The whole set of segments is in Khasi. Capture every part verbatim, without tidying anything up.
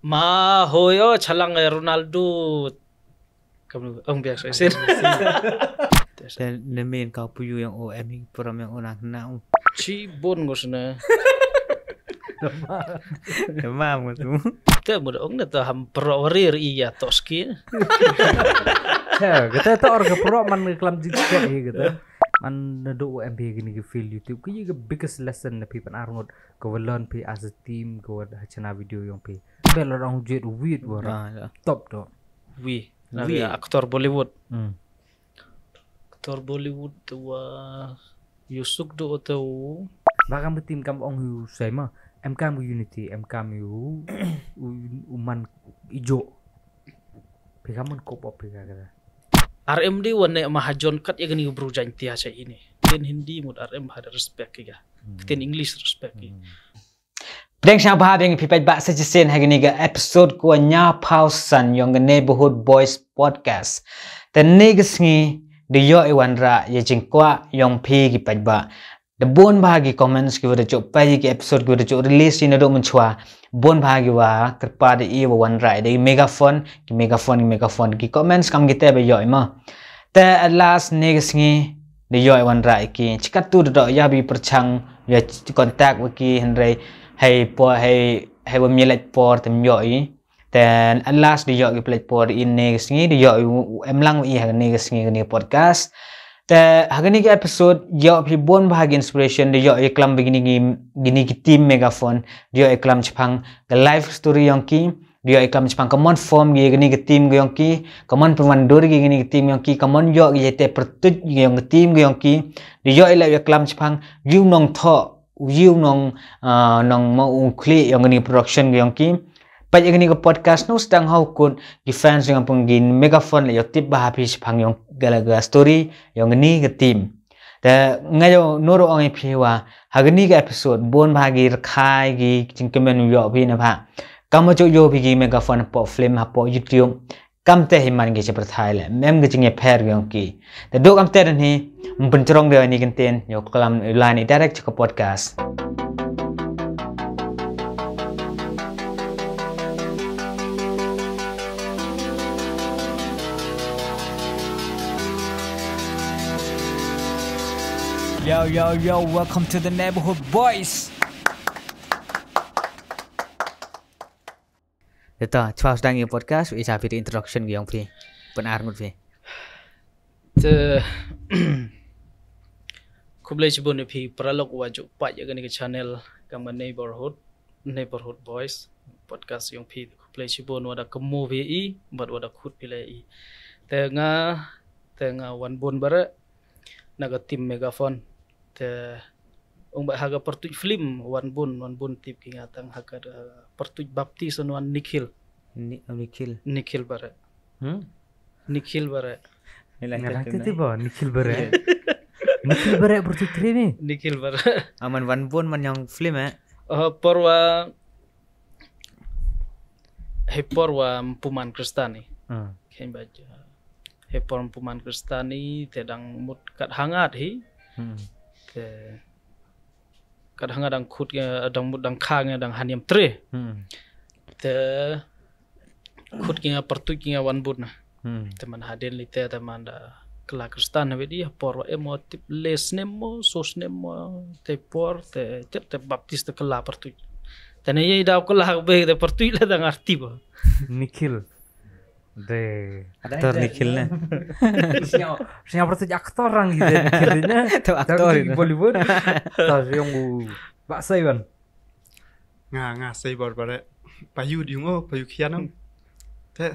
Ma hoi o chalang eh Ronaldo. Kam ong biang so isin. Te ne men ka pu yu yang o em hing pram yang o nang na o. Chi bon ngos na. Demam ngos tu. Te mo ong na ta ham pro warir iya toski. Te kita ta or ke pro man ke klam jik sket hi kita. Man na do o em bi gini ke feel YouTube ke ye ke biggest lesson na pi pan arngot ke walon pi as a team ke wad hachana video yong pi. Bel orang jet wit wara. Top do. Wi. Wi. Aktor Bollywood. Hmm. Aktor Bollywood tu wa Yusuk do tu. Ba kam tim kam ong yu sai ma. Em kam unity, em kam yu u- uman ijo. Pi kam man kop op pi ka kata. R M D wan ne mahajon kat ya gani bru jain tia cha ini. Tin Hindi mut R M had respect ki ga. Tin English respect ki. Pdeng sha bha beng phi pait ba sa jisen ha gani ga episode ko nya pau san yong ga Neighborhood Boys Podcast. Te ne ga sngi de yo i wan ra ya jingkwa yong phi ki pait ba. De bon bha ki comments ki wada chok pait ki episode ki wada chok release ina do mun chwa. Bon bha ki wa kerpa de i wa wan ra de megaphone ki megaphone ki megaphone ki comments kam ki te ba yo i ma. Te at last ne ga sngi de yo i wan ra ki chikat tu do ya bi perchang ya contact wa ki henre hei po hei hei wa mielet por tem yo i. Then at last de yo ki plate por in ne ga sngi de yo em lang i ha ne ga sngi ne podcast. Te ha ne ga episode yo phi bon bha ki inspiration de yo i klam bi gini gini ki team megaphone de yo i klam chapang ga life story yong ki de yo i klam chapang kamon form gi gini ki team yong ki kamon pengwan dur gi gini ki team yong ki kamon yo gi te pertuj yong ki team yong ki de yo i la yo klam chapang yu nong tho yu nong nong ma ung kli yong gini production yong ki. Pait yong ni ka podcast nu stang hau kut ki fans yong pung gin megaphone le yo tip ba happy sipang yong galaga story yong ni ka team. Te nga yo noro ong phi wa ha ni ka episode bon ba gi rkhai gi jingkemen yo phi na ba. Kam cho yo phi gi megaphone po film ha po YouTube. Kam te hi man gi che perthai le mem gi jing pher yong ki. Te do kam te ni mpun trong de ni kenten yo klam line direct ka podcast. Yo, yo, yo, welcome to the Neighborhood Boys. Ita chwa sdang ïa podcast wi sa phi introduction ïong phi. Pynarngut phi. Te khublei shibun ïa phi paralok wa ju pat ïa kane ka channel kama Neighborhood Neighborhood Boys podcast ïong phi. Khublei shibun wa da kemu phi i bad wa da khut phi lei i. Te nga te nga Wanbun Bareh na ka team Megaphone. Te ong ba ha ka pertuit film Wanbun Wanbun tip ki nga tang ha ka pertuit baptis wan Nikhil. Nikhil. Nikhil Bareh. Hmm? Nikhil Bareh. Nilai nilai te te ba Nikhil Bareh. Nikhil Bareh pertuit tri ni. Nikhil Bareh. Aman Wanbun man ïong film eh. Oh, por wa hei por wa mpuman Kristani. Hmm. Khen ba hei por mpuman Kristani te dang mut kat hangat hi. Hmm. Te kat hangat dang khut dang mut dang khang dang haniam tre. Hmm. Te khut ki nga pertuit ki nga Wanbun na. Hmm. Te man hadin li te te man da kala Kristan na wedi por wa em wa tip le snem mo so snem mo te por te tip te baptis te kala pertuit. Te ne ye da kala be te pertuit le dang arti ba. Nikhil. De aktor Nikhil ne. Siapa siapa pertuit aktor orang gitu Nikhil ne. Te aktor Bollywood. Tas yang bu baksa Iwan. Nga nga sei bor bare payu diung o payu khian o. Te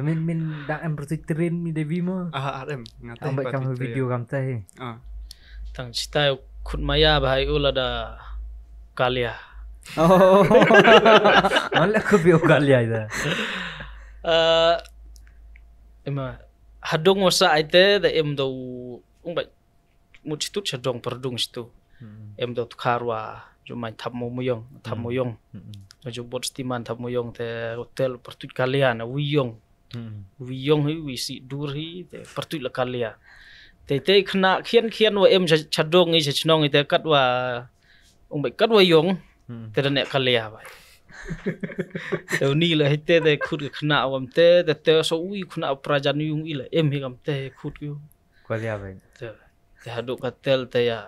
min min dang em pertuit trin mi devi mo. Ah arem nga te. Ambai kam video kam te. Ah. Tang chitai khut maya bahai ula da kalia. Oh. Mala ko bio kalia ida. Eh, ema hadong wasa aite da em do ung bai mut situt sha dong perdung situ. Em do tukar wa ju mai thap mo muyong thap muyong. Ju bot stiman thap muyong te hotel pertuit kalian wi yong. Wi yong hi wi si dur hi te pertuit la kalia. Te te khna khian khian wa em sha dong hi sha chnong hi te kat wa ung bai kat wa yong. Te da ne kalia bai. Te uni la hite te khut ka khynnah wa kamte, te te so ui khynnah prajan yung i la em hi kamte khut yu. Kwalia bai. Te te haduh ka tel te ya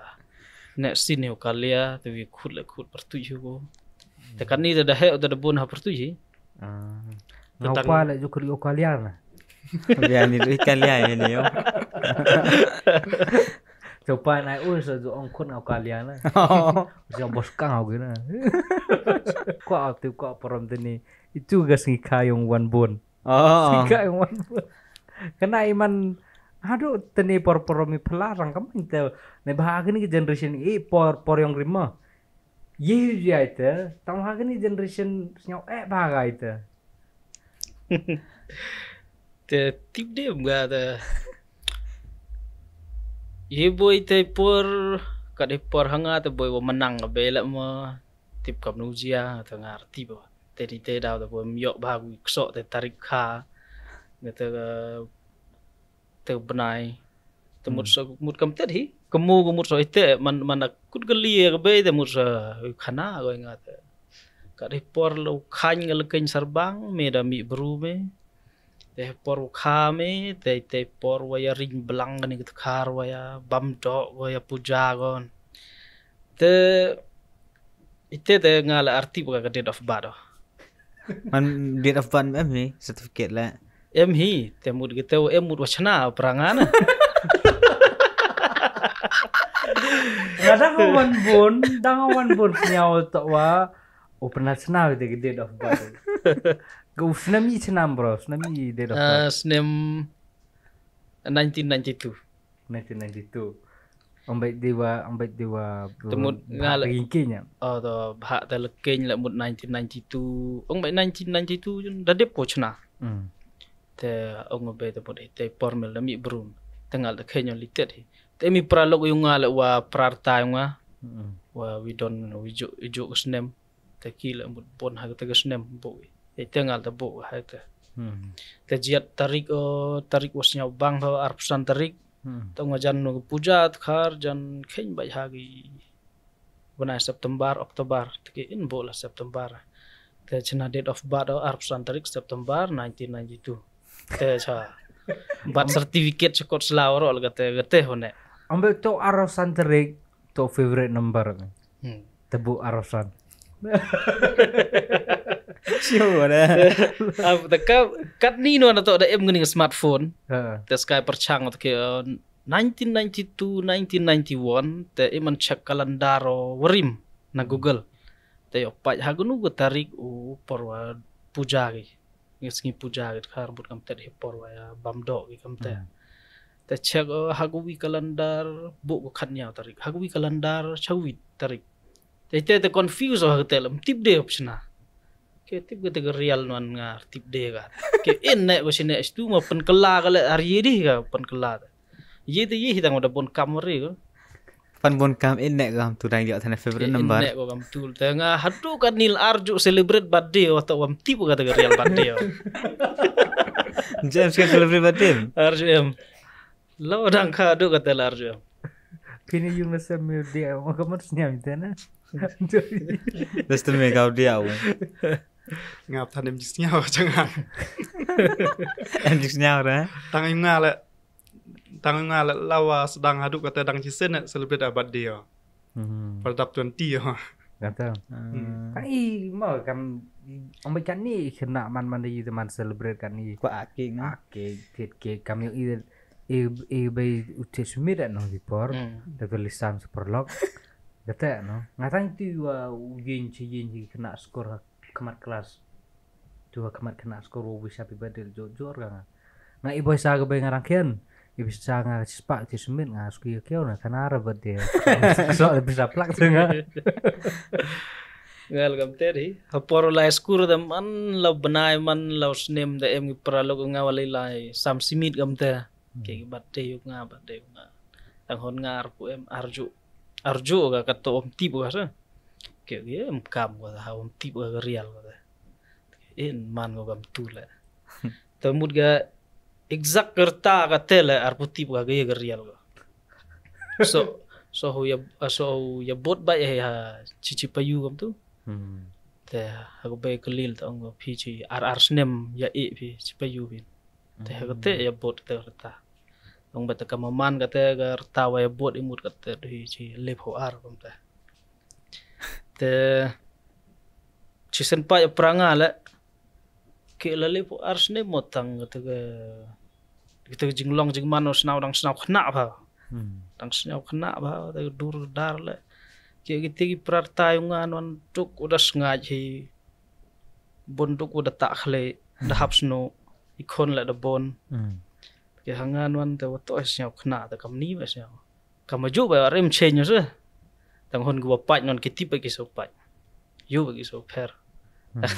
ne sin yu kalia te wi khut le khut pertu yu ko. Te kani te da he te da bun ha pertu hi. Ah. Te ngau tang pa le ju khut yu kalia na. Bia ni ri kalia ya ni yo. Coba nai ui so ju ong khut ngau kalia na. Ju bos kang au gina. Kwa au tu kwa param te ni. Itu ga sngi kayong wan bun. Oh. Sngi kayong wan bun. Kana iman haduh te ni por por mi phelarang kam te. Ne bah kini generation i por por yong rima. Ye yu jai te. Tam ha kini generation snyau eh bah gai te. Te tip de mga te. Ye boi te por kat e por hanga te boi wa menang ka bela ma tip kam nu jia te ngar tip ba. Te di te daw te boi myok ba gu ksok te tarik kha. Nga te te benai. Te mut so mut kam tet hi. Kemu ke mut so ite man man kut ke lie ke bei te mut so khana ko nga te. Kat e por lo khan nga le ken sarbang me da mi bru me. Te por kha me te te por wa ya ring belang ni ke khar wa ya bam dok wa ya puja gon. Te ite te nga la artip ka date of birth. Man date of birth em hi certificate la. Em hi te mut ke te em mut wa chna pranga na. Nga dang wan bun, dang wan bun snyau to wa. Open la chna te ke date of birth. Go snami chnam bro, snami date of birth. Snem nineteen ninety-two. Nineteen ninety-two. Ang bai dewa, ang bai dewa. Temut nga le king king ya. Oh to bha te le king le mut nineteen ninety-two. Ang bai nineteen ninety-two jun da dep ko chna. Hmm. Te ang bai te mut te por mel da mi brum. Te ngal te khenyo litet hi. Te mi pra lok yung nga le wa pra ta yung nga. Hmm. Wa wi don wi ju ju snem. Te ki le mut bon ha te snem bo. Te ngal te bo ha te. Hmm. Te jiat tarik o tarik was nyau bang ho arpsan tarik. Hmm. Tong jan no puja khar jan khen bai ha gi. Benai September, October, te ki in bo la September. Te chna date of birth o arpsan tarik September nineteen ninety-two. Te cha. Birth certificate cha kot sla oro la te te hone. Ambe to arpsan tarik to favorite number. Hmm. Te bu arpsan. Sure. Am te ka kat ni no na to da em ngni smartphone. Ha. Te sky perchang to ke uh, nineteen ninety-two, nineteen ninety-one, te iman check calendar o warim na Google. Te yo pach ha gunu go tarik u por wa puja gi. Ngi sngi puja gi khar but kam te hi por wa ya bam do gi kam te. Hmm. Te check o ha gu wi calendar bu ko khat nyaw tarik. Ha gu wi calendar cha wi tarik. Te te te confuse o ha te lam tip de option a. Ke tip ke te ke real nuan nga tip de ka. Ke in ne ko sine stu ma pen kela ka le ar ye di ka pen kela. Ye te ye hi tang da bon kam re ko. Pan bon kam in ne ko kam tu dang jok thane favorite number. Ne ko kam tu te nga hatu ka nil arju celebrate birthday wa to wam tip ka te ke real birthday. James ke celebrate birthday. Arju em. Lo dang ka du ka te la arju em. Pini yung na sem mi dia ma ka mat sniam te na. Das te me ka dia. Ngap than em jis nyaw chang. Em jis nyaw ra. Tang nga le tang nga le lawa sedang hadu kata dang jisen celebrate a birthday yo. Hmm. Pada twenty yo. Kata. Hmm. Ai ma kam ambai kan ni kena man man di man celebrate kan ni. Kwa ake nga. Ake tit ke kam yo i i i bai uti sumit no di por. Hmm. Tapi lisam super lok. Kata no. Ngatang ti wa yin chi yin chi kena skor ha khmat kelas. Tu ha khmat kena skor wo wish happy birthday jor jor ka nga. Nga i boy sa ka bai nga rang khian. I bisa nga spak ti sumit nga suki ka kiau na kana ra birthday. So bisa plak tu nga. Ngal kam ter hi. Ha por lai skur da man lau benai man lau snem da em ngi pra lok nga walai lai sam simit kam ter. Ke birthday yuk nga birthday yuk nga. Tang hon nga arpu em arju. Arju ka ka to om tip ka sa. Ke ke em kam ka ha om tip ka real ka. In man ko kam tu le. Te mut ga exact kerta ka te le arpu tip ka ga ye ga real ka. So so ho ya so ho ya bot ba ya ha chichi payu kam tu. Hmm. Te ha ka bei ka lil te ong phi chi ar ar snem ya i phi chi pa yu phi. Te ha kate ya bot te rta. Ong ba te ka maman kate ka rta wa ya bot i mut kate hi chi lip ho ar kum te. Te chi sen pa ya pranga le. Ki la lip ho ar snem mo tang kate ka, kate ka jinglong jingman o snaw dang snaw khna ba. Dang snaw khna ba te dur dar le. Ki kate ki prarta yu nga non tuk u da sngaij hi. Bun duk u da ta khle da hap sno i khon le da bon. Ki ha nga non te wa to snaw khna te kam ni ba snaw. Kam ju ba rim chen yo se. Tang hon ki wa paj non ki tip ba ki so paj. Yu ba ki so pher.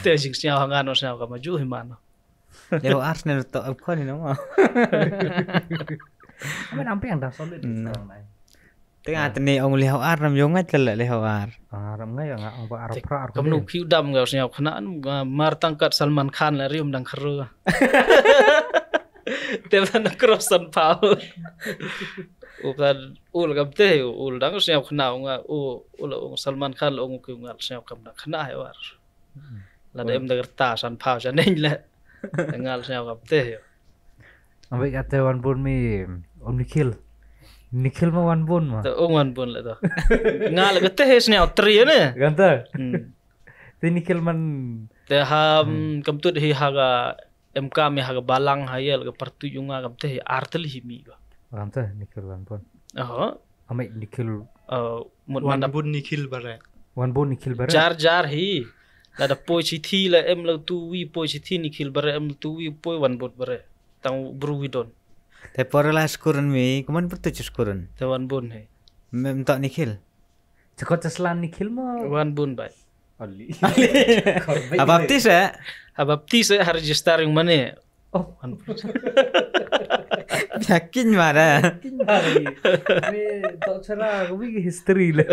Te jing snaw ha nga non snaw kam ju hi man. Leo ar snem to al khon ni no ma. Amen ampe ang da solid. Tengah teni ong leo ar nam yo ngat lele leo ar. Ah, ram ngai nga ong ba ar pra ar. Kam nu piu dam ga snya khna mar tang kat Salman Khan la rium dang khru. Te ban cross san pau. U kan ul kam te ul dang snya khna ong u ul ong Salman Khan ong ki ngal snya kam dang khna he war. Lada em da rta san pau sa neng le. Ngal snya kam te. Ambe kate wan bun mi om Nikhil. Nikhil ma wan bun ma. Te ong wan bun le to. Ngal kate he snya tri ne. Kan te. Te Nikhil man. Te ham kam tut hi ha ga em kam ha ga balang ha yel ga partu yunga kam te hi artel hi mi ga. Kan te Nikhil wan bun. Aha. Amai Nikhil. Mut wan bun Nikhil bare. Wan bun Nikhil bare. Jar jar hi. Lada poi chithi la em la tu wi poi chithi Nikhil bare em tu wi poi wan bun bare. Tang bru wi don. Te por la skurun mi kuman bertu skurun. Te wan bun hi. Mem tak Nikhil. Cakot slan Nikhil mo. Wan bun bai. Ali. Ha baptis eh? Ha baptis eh ha register yung mane. Oh, wan bun. Yakin mara. Yakin mara. Me tak cara wi history le.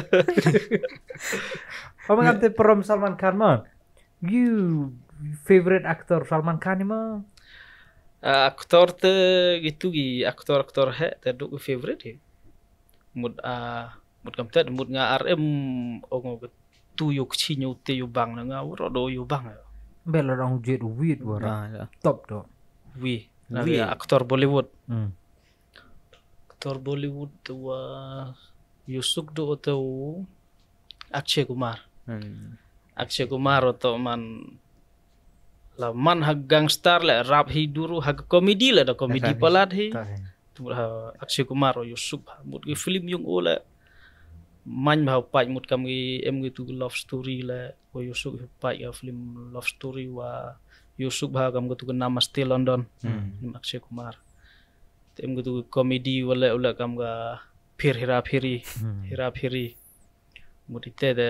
Apa ngan te prom Salman Khan mo? You favorite actor Salman Khan mo? Actor te gitu gi actor actor he te duk favorite he. Mut ah mut kam te mut nga ar em ong tu yu kchi nyu te yu bang na nga wuro do yu bang. Bel rong jet wit wara. Top do. Wi. Na wi actor Bollywood. Actor Bollywood te wa yusuk do te u Akshay Kumar. Akshay Kumar o to man la man ha gangster le rap hi duru ha comedy le da comedy palat hi. Akshay Kumar o yusuk ha mut ki film yung o le man ba paj mut kam ki em ki tu love story le o yusuk hi paj ka film love story wa yusuk ba kam ki tu Namaste London. Nim Akshay Kumar. Te em ki tu comedy wala wala kam ka phir hira phiri. Hira phiri. Mut ite de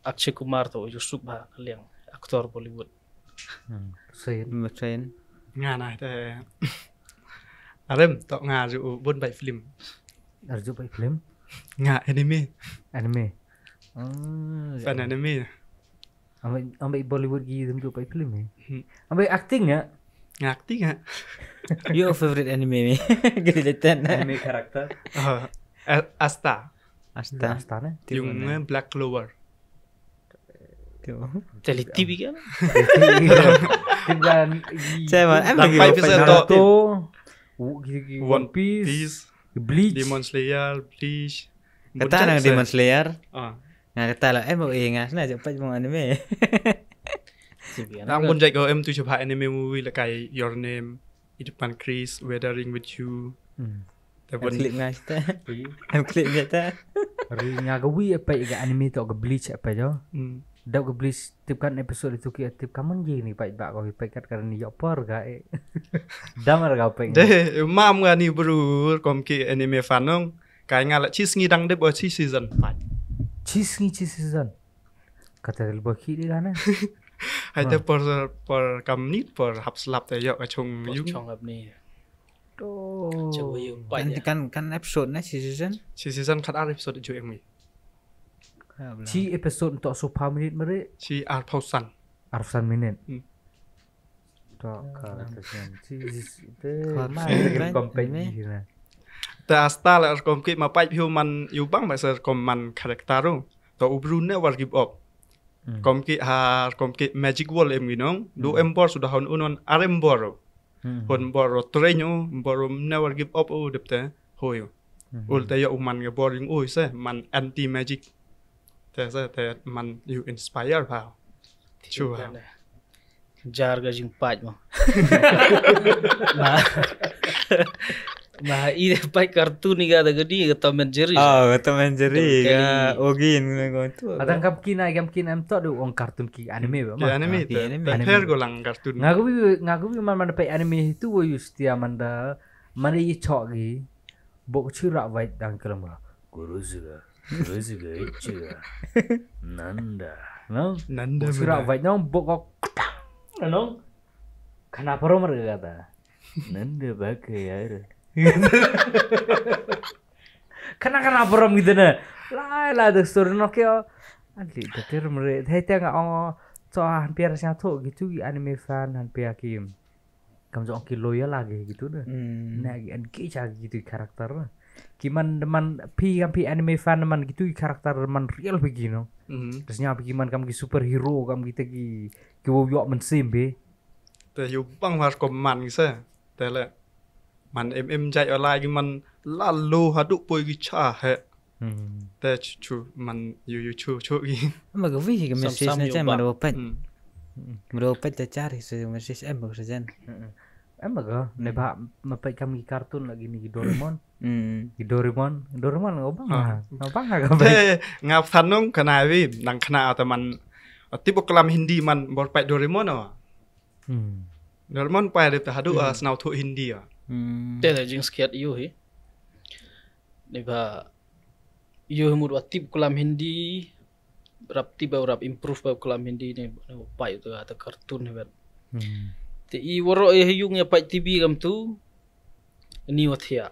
Akshay Kumar to yusuk ba liang actor Bollywood. Sen. Sen. Nga na te arem to nga ju bun bai film. Arju bai film. Nga anime. Anime. Fan anime. Ambai ambai Bollywood gi dem ju bai film eh. Ambai acting ya. Nga acting ya. Your favorite anime ni. Gili letan. Anime character. Asta. Asta. Asta ne. Yung Black Clover. Tele T V kan? Tip kan. Cuma em lagi pai pisa to. One Piece. Bleach. Demon Slayer, Bleach. Kata na Demon Slayer. Ah. Nga kata la em o nga sna je paj mo anime. Nang bun jai ko em tu chapha anime movie la kai Your Name. It Pan Chris, Weathering with You. Em clip nga ita. Em clip nga ita. Ri nga ga wi apa ga anime to ga Bleach apa jo. Dau ga Bleach tip kan episode itu ki tip kaman ji ni pai ba ko pai kat kan ni yo por ga eh. Damar ga pai. De mam ga ni bru kom ki anime fanong. Kai nga la chi sngi dang de bo chi season pai. Chi sngi chi season. Kata lebo ki di kan eh. Hai te por por kam nit por hap slap te yok ka chung yung. Chung ap ni. To. Chung yung pa kan ya. Kan kan episode na chi season. Chi season khat ar episode ju eng mi. Chi episode to so pa minute mare. Chi ar pausan. Ar pausan minute. To ka season. Chi te ma te compete ni na. Te asta la kom ki ma pai human yu bang ba ser kom man character ru. To ubru ne war give up. Kom ki har, kom ki magic wall em ki nong. Du em bor suda hon unon arem bor. Hon bor ro train u, bor ro never give up u dep te. Hoi u. Ul te yo u man nge bor yung ui se, man anti magic. Te se, te man you inspire pa. Chu pa. Jar ka jingpait mo. Ma. Ma i de pait cartoon ni ka da gadi ka Tom and Jerry. Oh, ka Tom and Jerry, ka Ogin, ka tu. Adang kam kina, kam kina em to du ong cartoon ki anime ba ma. Ki anime te. Anime. Te her go lang cartoon. Ngaku bi, ngaku bi man man pait anime tu wo yustia man da man i chok gi. Bok chira wait dang kelam ga. Guru juga. Guru juga ichiga. Nanda. No? Nanda. Bok chira wait nong bok kok. Nong. Kana parom ga ta. Nanda baka yar. Kana kana parom gitu na. Lai lai the story no kyo. Anli the term re. Thai tiang ong. So han piar siang tho gitu anime fan han piar kim. Kam jong ki loyal lagi gitu deh. Na ki engage lagi gitu karakter. Ki man man pi kam pi anime fan man gitu ki karakter man real begini. Terus nya pi ki man kam ki superhero kam kita ki ki wo yok man sim be. Te yu bang war ko man ki se. Te le man em em jai olai ki man lalu hadu poi ki cha he. Te chu chu man yu yu chu chu ki. Em ba ka wi ka message na chen ma do pet. Ma do pet ta char hi se message em ba ka jen. Em ba ka ne ba ma pet kam ki cartoon lagi ni ki Doraemon. Ki Doraemon, Doraemon nga bang ha. Nga bang ha ka pet. Te nga phanong kana wi nang kana ta man tip klam Hindi man bor pet Doraemon o. Doraemon pa de ta hadu a snau thu Hindi o. Te da jing skiat yu hi. Ni ba yu hi mut wa tip klam Hindi. Rap tip ba rap improve ba klam Hindi ni ni pai tu ata cartoon ni bet. Te i waro e yung ya pai T V kam tu ni wa thia.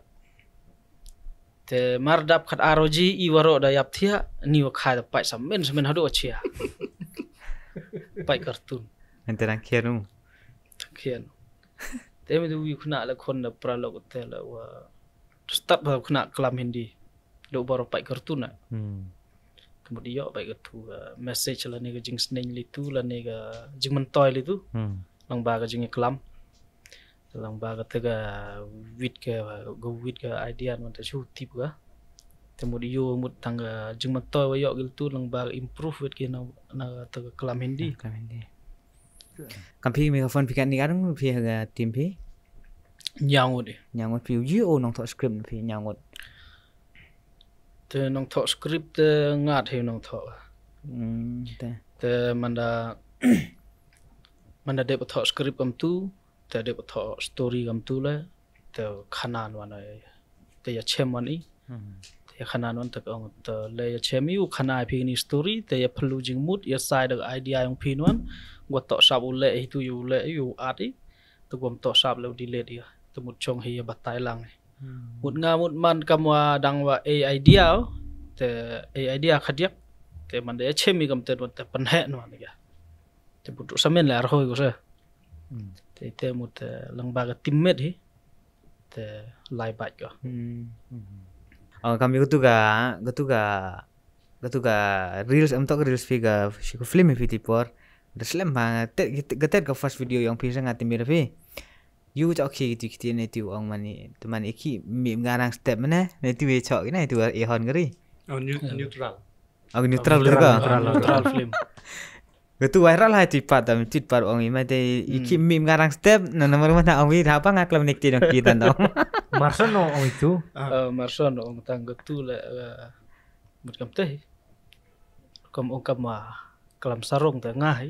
Te mar dap khat aro ji i waro da yap thia ni wa khai da pai samen samen hadu wa chia. Pai cartoon. Ente rang khian u. Khian. Te mi tu yu khna la khon da pralok te la wa start ba khna klam Hindi. Dok bor pait cartoon na. Kemudian yo pait ka tu ka message la ne ka jingsneng li tu la ne ka jingmyntoi li tu. Lang ba ka jingklam. Lang ba ka te ka wit ka ka wit ka idea man ta shu tip ka. Te mut yo mut tang ka jingmyntoi wa yo gil tu lang ba ka improve wit ki na na te ka klam Hindi. Klam Hindi. Kam phi mi ka phone phi ka ni arung phi ha ka team phi. Nyangut di. Nyangut phi ji o nong thok script phi nyangut. Te nong thok script te ngat hi nong thok. Te manda manda de thok script kam tu te de thok story kam tu le te khanan wan ai te ya chem wan i te ya khanan wan te ong te le ya chem i u khana phi ni story te ya phalu jingmut ya sai da idea yong phi wan gwa thok sap u le hi tu yu le yu at i te gwam thok sap le u delete ya te mut chong hi ya batai lang. Mut nga mut man kam wa dang wa a idea te a idea khadiak te man da ya chem i kam te te panhe no ni ya te butu samen le ar hoi ko se te te mut lang ba ka teammate hi te lai bait ko. Oh kam yu tu ka tu ka tu ka reels am to ka reels phi ka shi ko film phi ti por da slem ba tet ka tet ka first video yong phi sa nga ti mi phi. Yu chok khi ti ti ne ti ong mani tu mani ki mi ngarang step mane ne ti we chok ne ti e hon gari. Oh neutral. Ag neutral ka. Neutral film. Gatu viral hai ti pat am ti pat ong i mate i ki mi ngarang step na namar mata ong i thapa nga klam nek ti dong ki tan dong. Marson ong itu. Marson ong tang gatu le mut kam te. Kam ong kam ma klam sarong te ngai.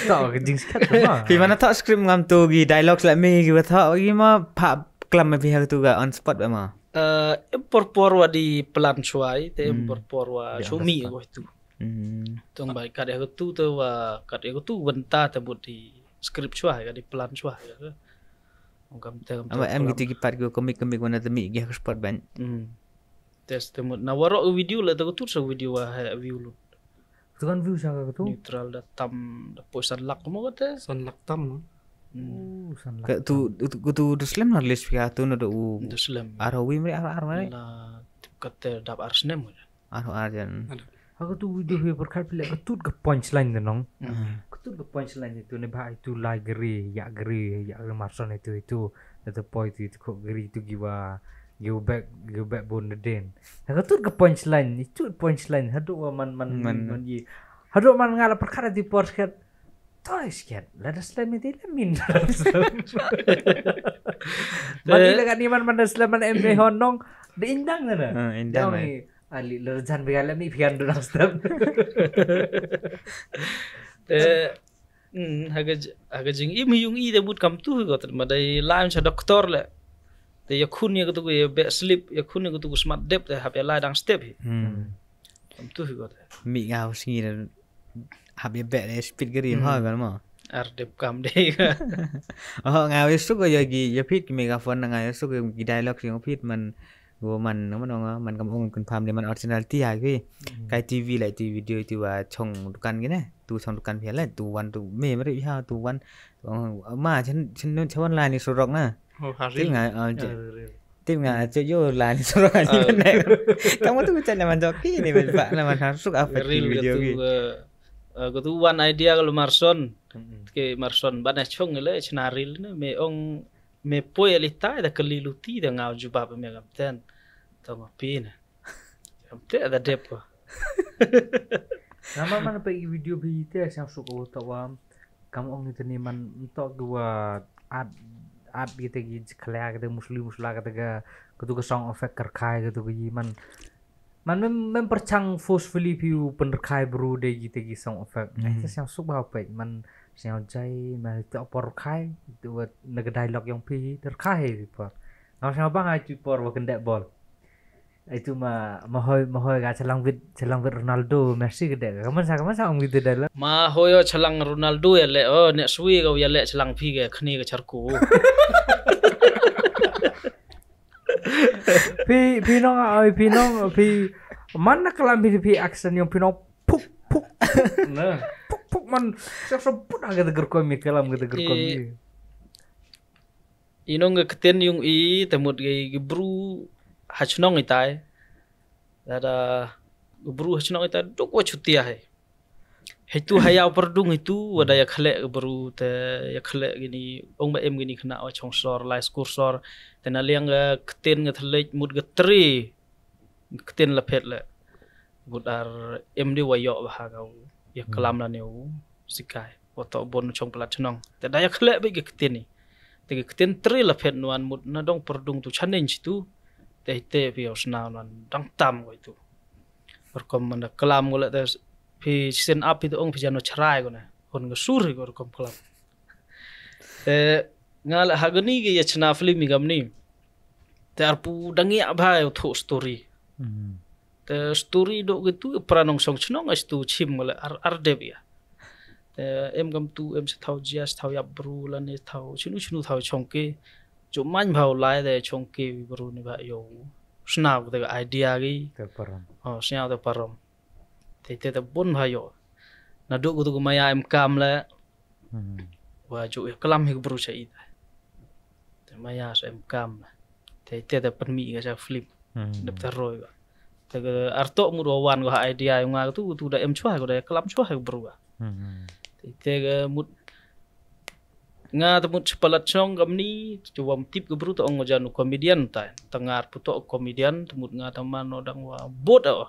Tau ke jing skat ma. Pi mana thok script ngam tu gi dialogue la mi gi ba thok gi ma pha klam ma pi ha tu ga on spot ba ma. Eh, em por por wa di plan suai te em por por wa sumi ko tu. Tong bai kat ya tu te wa kat ya tu benta te but di script suai ka di plan suai ka. Ong kam te kam ama em gitu ki pat ko komik komik wana te mi gi ha spot ban. Tes te mut na waro video la te ko tu sa video wa ha view lut. Tu kan view sa ka tu. Neutral da tam da poisan lak mo ka te. San lak tam no. Ka tu tu tu slem na list pia tu no do u. Tu slem. Ar wi mri ar ar mri. Na tip ka te dap ar snem. Ar ar jan. Ha katu video phi pyrkhat phi leh ka tut ka punchline te nong. Ka tut ka punchline itu ne ba itu lai gari, ya gari, ya gari Marson itu, itu. Itu poi itu, itu kok gari itu giwa, giwa back, giwa back bone the den. Ha ka tut ka punchline, itu punchline. Haduh wa man, man, Man. man yi. Haduh man nga la pyrkhat di por sket. Toy sket. Lada slem iti le min. Mati la kat ni man, man da slem man em eh hon nong. Di indang na na. Ah, indang, Dong eh. Ni, ali la jan biar le mi pian du nang slem. Te, mm, ha ka j-, ha ka jing i mi yung i de but kam tu ko te ma dai line sa doktor le. Te ya khun ya kutu ya be sleep, ya khun ya kutu smat dep te hap ya lai dang step hi. Hmm. Kam tu ko te. Mi nga u sngi na hap ya be de speed gari Hmm. ha kan mo. Ar dep kam de ka. Oh, nga ya suk ya gi, ya phit ki megaphone nga ya suk ya gi dialogue yang phit man, go man, man, man, man kam ong kun pham de man originality ha ki. Hmm. Kai T V la tu video tu wa chong dukan ki ne. Tu chong dukan phi la tu wan tu me mari ha tu wan. Oh, ma chen, chen nun chen wan la ni surok na. Oh, Harry. Til nga, ah, Ya, je- Harry. Tip nga, ah, cuk yo la ni surok Ah. ni ne. Kamu tu cak na man joki ni ba na man harus apa Real video gitu, ki. Eh, eh, gitu one idea kalau Marson. Mm-mm. Ke Marson ba na chong le chna ril ne me ong me poi ali tai da kali luti da ngau jubab me kam ten. Tong pi ne. Kam te da dep ko. Nama mana pa i video bi te siang suk ko to wa. Kam ong ite ni man ntok ki wa at, at kita ki khlea kita musli musla kita ka, katu ka song effect kyrkhai katu ka yi man. Man mem, mem perchang forcefully phi u pynrkhai bru de kita ki song effect. Mhm. Ite siang suk ba pek man siang jai man ite por khai itu wa na ka dialogue yang phi rkhai pi por. Ngam siang bang ai tu por wa kendek bol. Itu ma, ma hoi, ma hoi ga chalang wit, chalang wit Ronaldo, Messi ka dek. Kaman sa, kaman sa ong wit dek la. Ma hoi o chalang Ronaldo ya le, oh, nek sui ga ya le chalang phi ga khni ga charku. Phi, phi nong, oi, phi nong, phi, man na kalam phi, phi action yang phi nong, puk, puk, puk. Na, puk, puk, man, siap sebut aga de gerkoi mi kalam, ga de gerkoi mi. I- Inong ga ktien yung i, te mut ga i bru ha chnong itai. Lada ga bru ha chnong itai, duk wa chutia hai. Hai tu ha yaw perdung hai tu, wa da ya khlek ga bru, te ya khlek gini, ong ba em gini kena wa chong sor, lai skur sor. Te na liang ga ktien ga thlek, mut ga tri. Ktien la phet le. Mut ar em di wa yok ba ha kau. Ya Hmm. kalam la ne u sikai. Wa to bon chong palat chnong. Te da ya khlek ba ga ktien ni. Te ga ktien tri la phet nuan mut na dong perdung tu chanin chitu. Te te phi ya sna nuan dang tam ko itu. Perkom man da kalam ko le te phi sin ap phi tu ong phi jano chrai ko na. Kon ga sur ko perkom kalam. Te nga la ha gani ga ya chna film i gamni. Te arpu dang ya bha ya thu story. Hmm. Te story dok gitu pranong song chnong as tu chim ngale ar, ar dep ya. Te em gam tu em se thau jia se thau yap bru la ne thau chinu chinu thau chongke. Jo man bha u lai te chongke wi bru ni ba yo. Snaw te idea gi. Te param. Oh, snaw te param. Te te te bun bha yo. Na dok gitu maya em kam le. Hmm. Wa ju ya kalam hi bru cha i. Te maya sa em kam. Te te te pynmih ga cha film. Hmm. Dep te roi ga. Te ga artok mut wa wan ga idea nga tu tu da em chwa ga da kalam chwa ga bru ga. Hmm. Te te ga mut nga te mut chapalat chong gamni tu wa tip ga bru te ong jan comedian ta. Tangar puto comedian te mut nga ta man no dang wa bot a.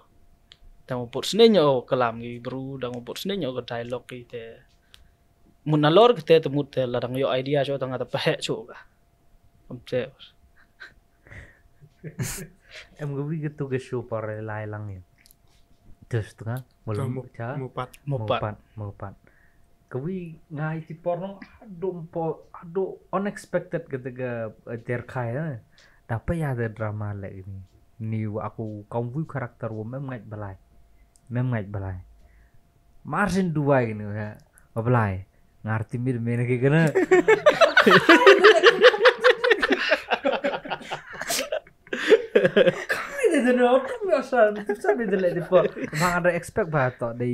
Dang wa bot snen o kalam gi bru dang wa bot snen o ga dialogue gi te. Mut na lor kete te mut te la dang yo idea cho tang ata pahek cho ka. Am che. Em ga wi ga tu ga show par lai lang ya. Terus tu nga Ka mulum mu-, cha. Mupat. Mupat. Mupat, mupat. Ka wi nga iti por nong ado po, ado unexpected kete ga, eh, ter khai na. Da pa ya de drama le ni. Ni wa aku kaum wi karakter wa mem ngait balai. Mem ngait balai. Marsin duwai gini ha. Bablai. Ngarti mid mena ke kena. Kai de de no tu biasa. Tu sa de le de po. Bang ada expect ba to de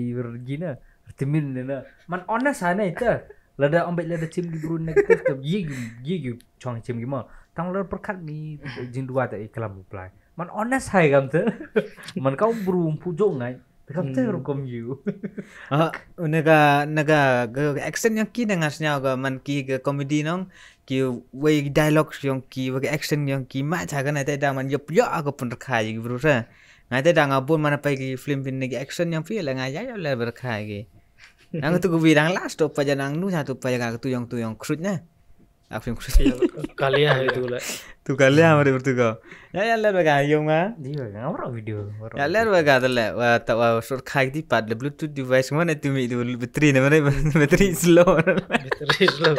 gina. Arti mid ne na. Man honest ha ne ita. Lada ambek lada chim gi bru negative te. Ye gi, ye gi chong chim gi mo. Tang lada perkat ni jing duwai te i kalam reply. Man honest hai kam te. Man kau bru pu jong ngai. Kam te rukom yu. Ah, na ka, na ka, ka, ka action yong ki na nga sñiaw ka man ki ka comedy nong, ki wei dialogue yong ki, wei ka action yong ki, ma cha ka na te da man yop yo ako pun rkha yi bru sa. Nga te da nga bun man pa ki film phi na ki action yong phi la nga ya yo le berkha ki. Nang tu ku wi dang last to pa ja nang nu cha tu pa ja ka tu yong tu yong krut na. Ak film krut. Kalia itu le. Tu kalia mari bertu ko. Ya ya le ba ka yong ma. Di ba ka ngam video. Ya le ba ka te le wa ta wa sur khai di pat le Bluetooth device mana tu mi tu battery na mana battery slow. Battery slow.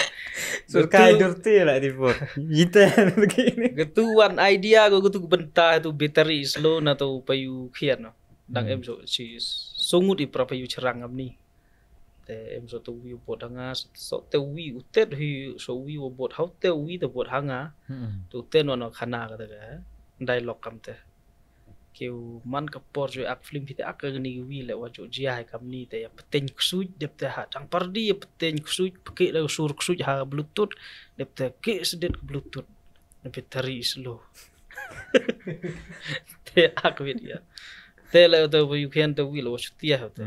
Sur khai dur ti la di po. Ita begini. Ketu wan idea ko ketu benta tu battery slow na tu payu khian no. Dang em so si sungut i pra payu cherang am ni. Te em so tu wi u bot hanga, so te wi u tet hi, so wi u bot hau te wi te bot hanga. Tu ten wan khana ka te ka. Dialogue kam te. Keu man ka por jo ak film phi te ak ka ni wi le wa jo jia hai kam ni te ya peteng ksuj dep te ha. Tang pardi ya peteng ksuj, peke da sur ksuj ha Bluetooth, dep te ke sedet Bluetooth. Dep te tari slow. Te ak wit ya. Te le te wi u khian te wi le wa chutia ha te.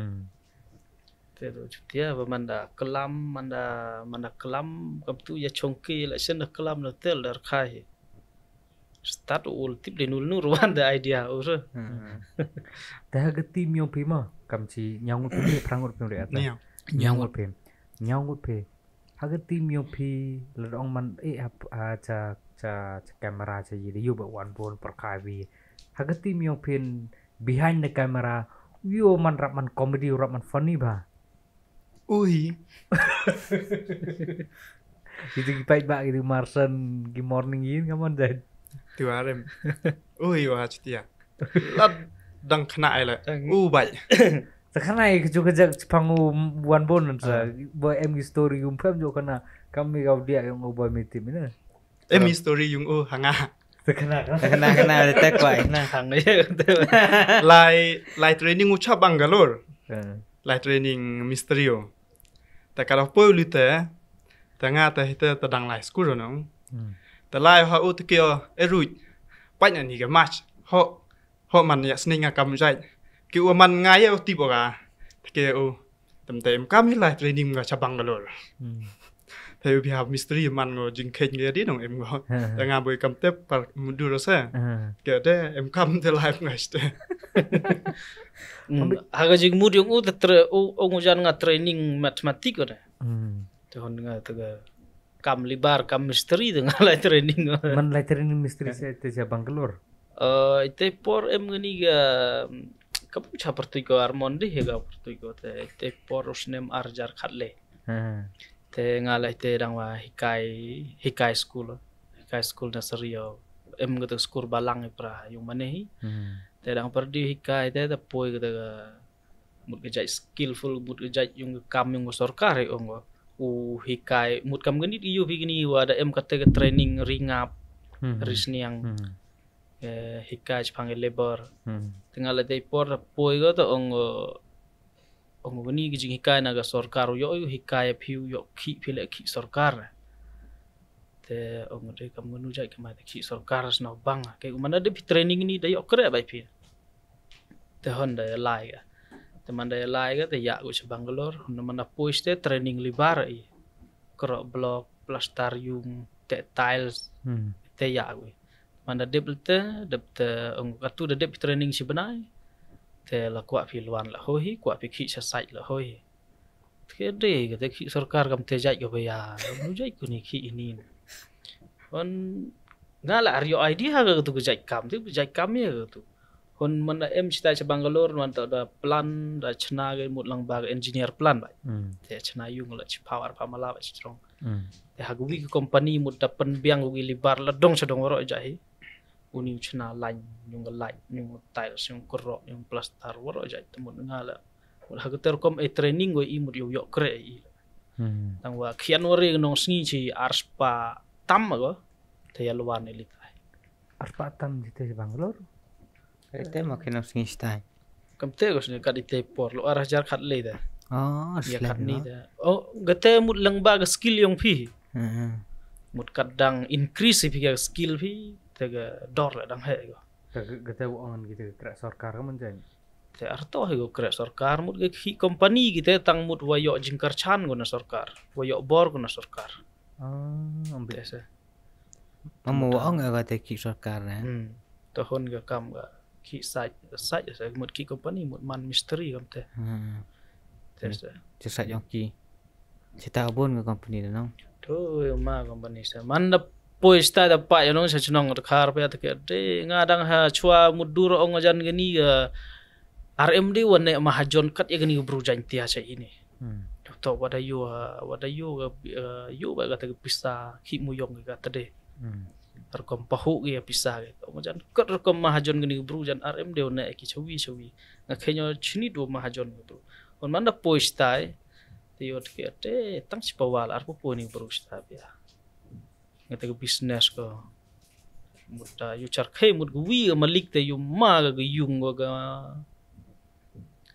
Te do chutia ba manda kelam, manda, manda kelam kam tu ya chongki la sen da kelam na tel dar khai. Start ul tip de nul nur wan da idea ur. Te ha ka team yong phi ma kam chi nyang ngut phi prang ngut phi re ata. Nyang ngut phi. Nyang ngut phi. Ha ka team yong phi la dong man eh ha cha cha cha camera cha yi de yu ba wan bon par khai wi. Ha ka team yong phi behind the camera, yo man rap man comedy rap man funny ba. Ui. Itu ki pait ba gitu Marsan ki morning yin kaman dai. Tu arem. Ui wa chutia. Lad dang khna ai la. U bai. Sa khna ai kaju kajak chipang u wan bon sa. Boy em ki story um pem jo khna. Kam mi kau dia yong u boy meeting ina. Em story yung u hanga. Khana khana te kwai na hang ye. Lai lai training u cha Bangalore. Lai training mistri u. Ta ka da poi lu te. Ta nga ta hite ta dang lai school no. Ta lai ha u te kio e ruj. Pait na ni ga match. Ho ho man ya sning nga kam jai. Ki u man nga ya u ti bo ga. Te ke u Tem te em kam hi lai training nga cha Bangalore. Te u bia mistri man ngo jingkhej nge di nong em ngo. Te nga boi kam te par mudur se. Ke de em kam te lai nga ste. Ha ka jingmut yong u te tre u ong jan nga training mathematic ko de. Te hon nga te ga kam libar kam mistri te nga lai training. Man lai training mistri se te cha Bangalore. Eh, ite por em ngani ga kam cha pertui ko armon di he ga pertui ko te ite por usnem arjar khatle. Te nga la ite dang wa hikai hikai school hikai school nursery o em ga school balang ipra yung mane hi. Te dang perdi hikai te te poi ga mut ga jai skillful mut ga jai yung kam yung sorkar ong u hikai mut kam ganit yu pi gini wa da em kate ga training ringap risniang. Hikai chipang e labor. Tenga la dei por poi go to ong ong ni ki jing hikai na ga sorkar yo yo hikai phi yo ki phi le ki sorkar. Te ong de kam ngunu jai kama te ki sorkar sna bang ke mana de phi training ni da yo kre bai phi. Te hon da lai ga te man da lai ga te ya go cha Bangalore hon man da poi te training libar i kro block plaster yung te tiles. Te ya go man da dep te dep te ong katu da dep training si benai. Te la kwah phi luan la hoi kwah phi ki sa site la hoi. Te de ga te ki sorkar kam te jai ga baya lu jai ku ni ki ini. Hon nga la ar yo idea ga tu ga jai kam te jai kam ya ga tu. Hon man da em chita cha Bangalore man ta da plan da chna ga mut lang ba ga engineer plan ba. Te chna yung la chi power pa mala ba chi strong. Te ha gu wi company mut da pen biang gu libar la dong cha dong ro ja hi. Uni chna lain yung ga light yung tiles yung kro yung plaster ro ja te mut nga la. Mut ha ga ter kom e training go i mut yo yo kre i. Tang wa khian wari nong sngi chi arspa tam go. Te ya luan e litai. Arspa tam di te Bangalore. Te mo khian nong sngi stai. Kam te ko sini kat ite por lo arah jar kat le da. Oh, ya kat ni da. Oh, gate mut lang ba ga skill yong phi. Mut kat dang increase phi ga skill phi te ga dor la dang he go. Gate wo angan gate kra sorkar ka man jai. Te arto hi ko krek sorkar mut ki ki company ki te tang mut wa ïoh jingkyrchan ko na sorkar. Wa ïoh bor ko na sorkar. Oh, Te se. Mama wa ong ka te ki sorkar ne. Hmm. Te hon ka kam ka ki site site se mut ki company mut man mistri kam te. Hmm. Te se. Te site ong ki. Te ta bun ka company da nong. Tu ma company se. Man da poi sta da pa ya nong sa chnong da khar pa ya te ke. Te nga dang ha chwa mut dur ong jan gani ka R M D wa ne mahajon kat ya gani ka bru jan tia sa ini. Hmm. To wada yu ha wada yu ka yu ba ka te ka pisa ki mu yong ka te de. Hmm. Rukom pahu ki ya pisa ki. Ong jan kat rukom mahajon gani bru jan R M de ne ki chawi chawi. Nga khenyo chini do mahajon ki bru. On man da poi stai. Te yo te te tang chi pawal ar pu ni bru stai ya. Nga te ka business ko. Mut da yu char khe mut gwi ka malik te yu ma ka yung ko ka.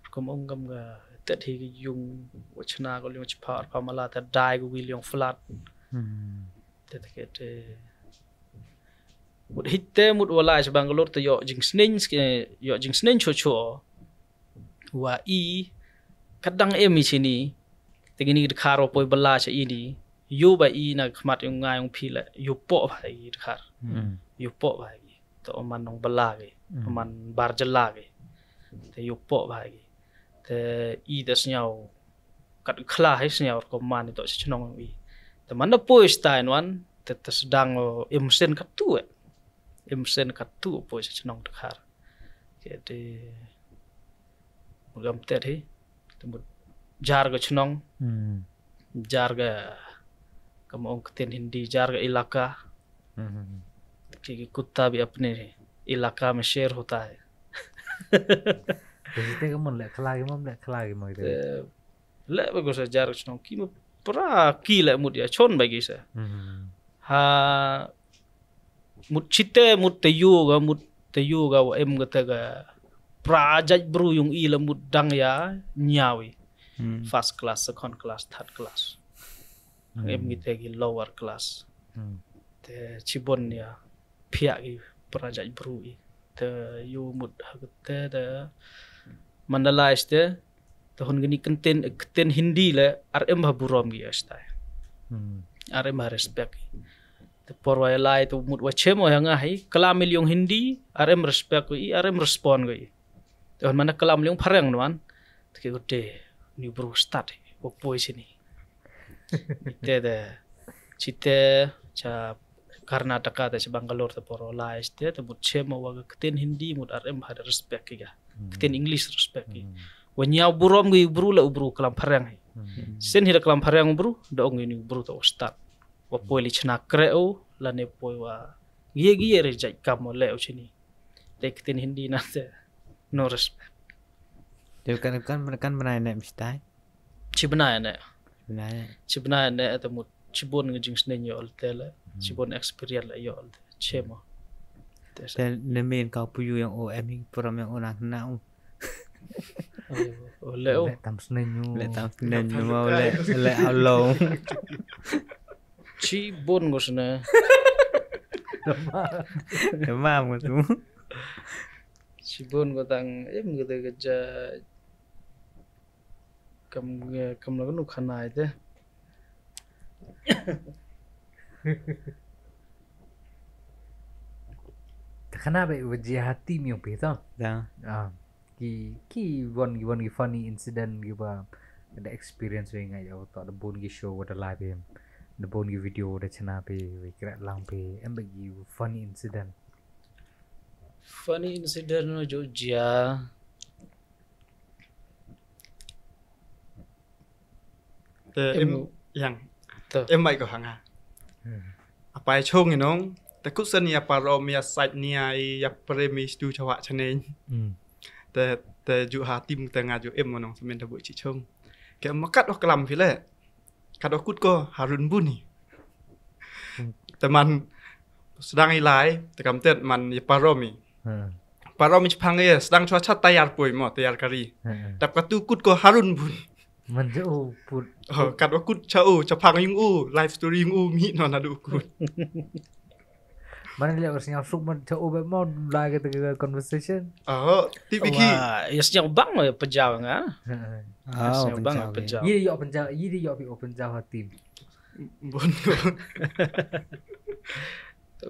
Rukom ong kam ka tet hi ka yung wa chna ko liong chpa ar pa mala te dai ko gwi liong flat. Hmm. Te te ke te mut hit te mut wa lai sa Bangalore te yo jingsneng ske yo jingsneng cho cho wa i kadang em i sini te gini de kharo poi bala sa ini yu ba i na khmat yung ngai yung phi le yu po ba i de khar Hmm. yu po ba i to man nong bala ke man bar jala ke te yu po ba i te i te snyau kat khla hai snyau ko man to chnong i te man da poi stain wan te te sedang im sen kat tu im sen kat tu poi chnong de khar ke te mut gam te hi te mut jar ko chnong Hmm. jar ka kam ong ktien Hindi jar ka ilaka Hmm. कि कुत्ता भी अपने इलाका में शेर होता है। Te te ka mon le khla ki mom le khla ki mo te. Le ba ko sa jar chnong ki mo pra ki le mut ya chon ba ki sa. Hmm. Ha mut chite mut te yu ga mut te yu ga wa em ga te ga pra jaj bru yung i le mut dang ya nyawi. Hmm. First class, second class, third class. Em gi te gi lower class. Hmm. Te chibon ya pia gi pra jaj bru i. Te yu mut ha te de Mandalay te te hon gini kenten keten Hindi le ar em ha burom gi ya stai. Hmm. Ar em ha respect. Te por wa lai te mut wa chemo ya nga hi kalam liong Hindi ar em respect gi ar em respond gi. Te hon mana kalam liong phareng nuan. Te ke gode ni bru start wa poi sini. Te de chite cha Karnataka te cha Bangalore te por wa lai te te mut chemo wa keten Hindi mut ar em ha respect gi ga. Keten English respect gi. Wa nyaw burom gi bru la u bru kalam phareng hi. Sen hi da kalam phareng u bru da ong ni bru to start. Wa poi li chna kre u la ne poi wa gie gie re jaj kam wa le u chini. Te keten Hindi na te no respect. Te kan kan kan bnai ne mstai. Chi bnai ne. Bnai. Chi bnai ne te mut chi bon ngi jingsneng yo te le. Chi bon experience le yo te. Chemo. Te Te ne min ka pu yu yang o em hi pura yang o nang na u. O le o. Le tam snen yu. Le tam snen yu mo le le a lo. Chi bon go sne. Te ma mo tu. Chi bon go tang em go te ga ja kam kam la nu khana te. Te khana ba ba ji ha team yung pi to. Da. Ah, ki ki won ki won ki funny incident ki ba da experience we ngai yo to da bun ki show wa da live em. Da bun ki video da chana pe we kra lang pe em ba ki funny incident. Funny incident no jo jia. Te em yang em mai ko hanga. Apai chong inong te kutsen ya parom ya sait nia ya premi stu chawa chaneng. Te te ju ha tim te nga ju em monong semen te bu chi chong. Ke makat oh kelam pile. Kat oh kut ko harun buni. Te man sedang ilai te kam tet man ya paromi. Paromi chpang ye sedang chua chat tayar poi mo tayar kari. Tap katu kut ko harun bun. Man jo put. Oh, kat wa kut cha u, cha phang yung u, life story yung u mi no na du kut. Mana leh ur sñiaw suk man cha u ba mo la ka ta conversation. Aho, tip iki. Wa, ya sñiaw bang ya pejal nga. Ah, Sñiaw bang pynjaw. Pejal. Yi yoh pynjaw, yi di yoh pi open jaw ha team. Bon ko.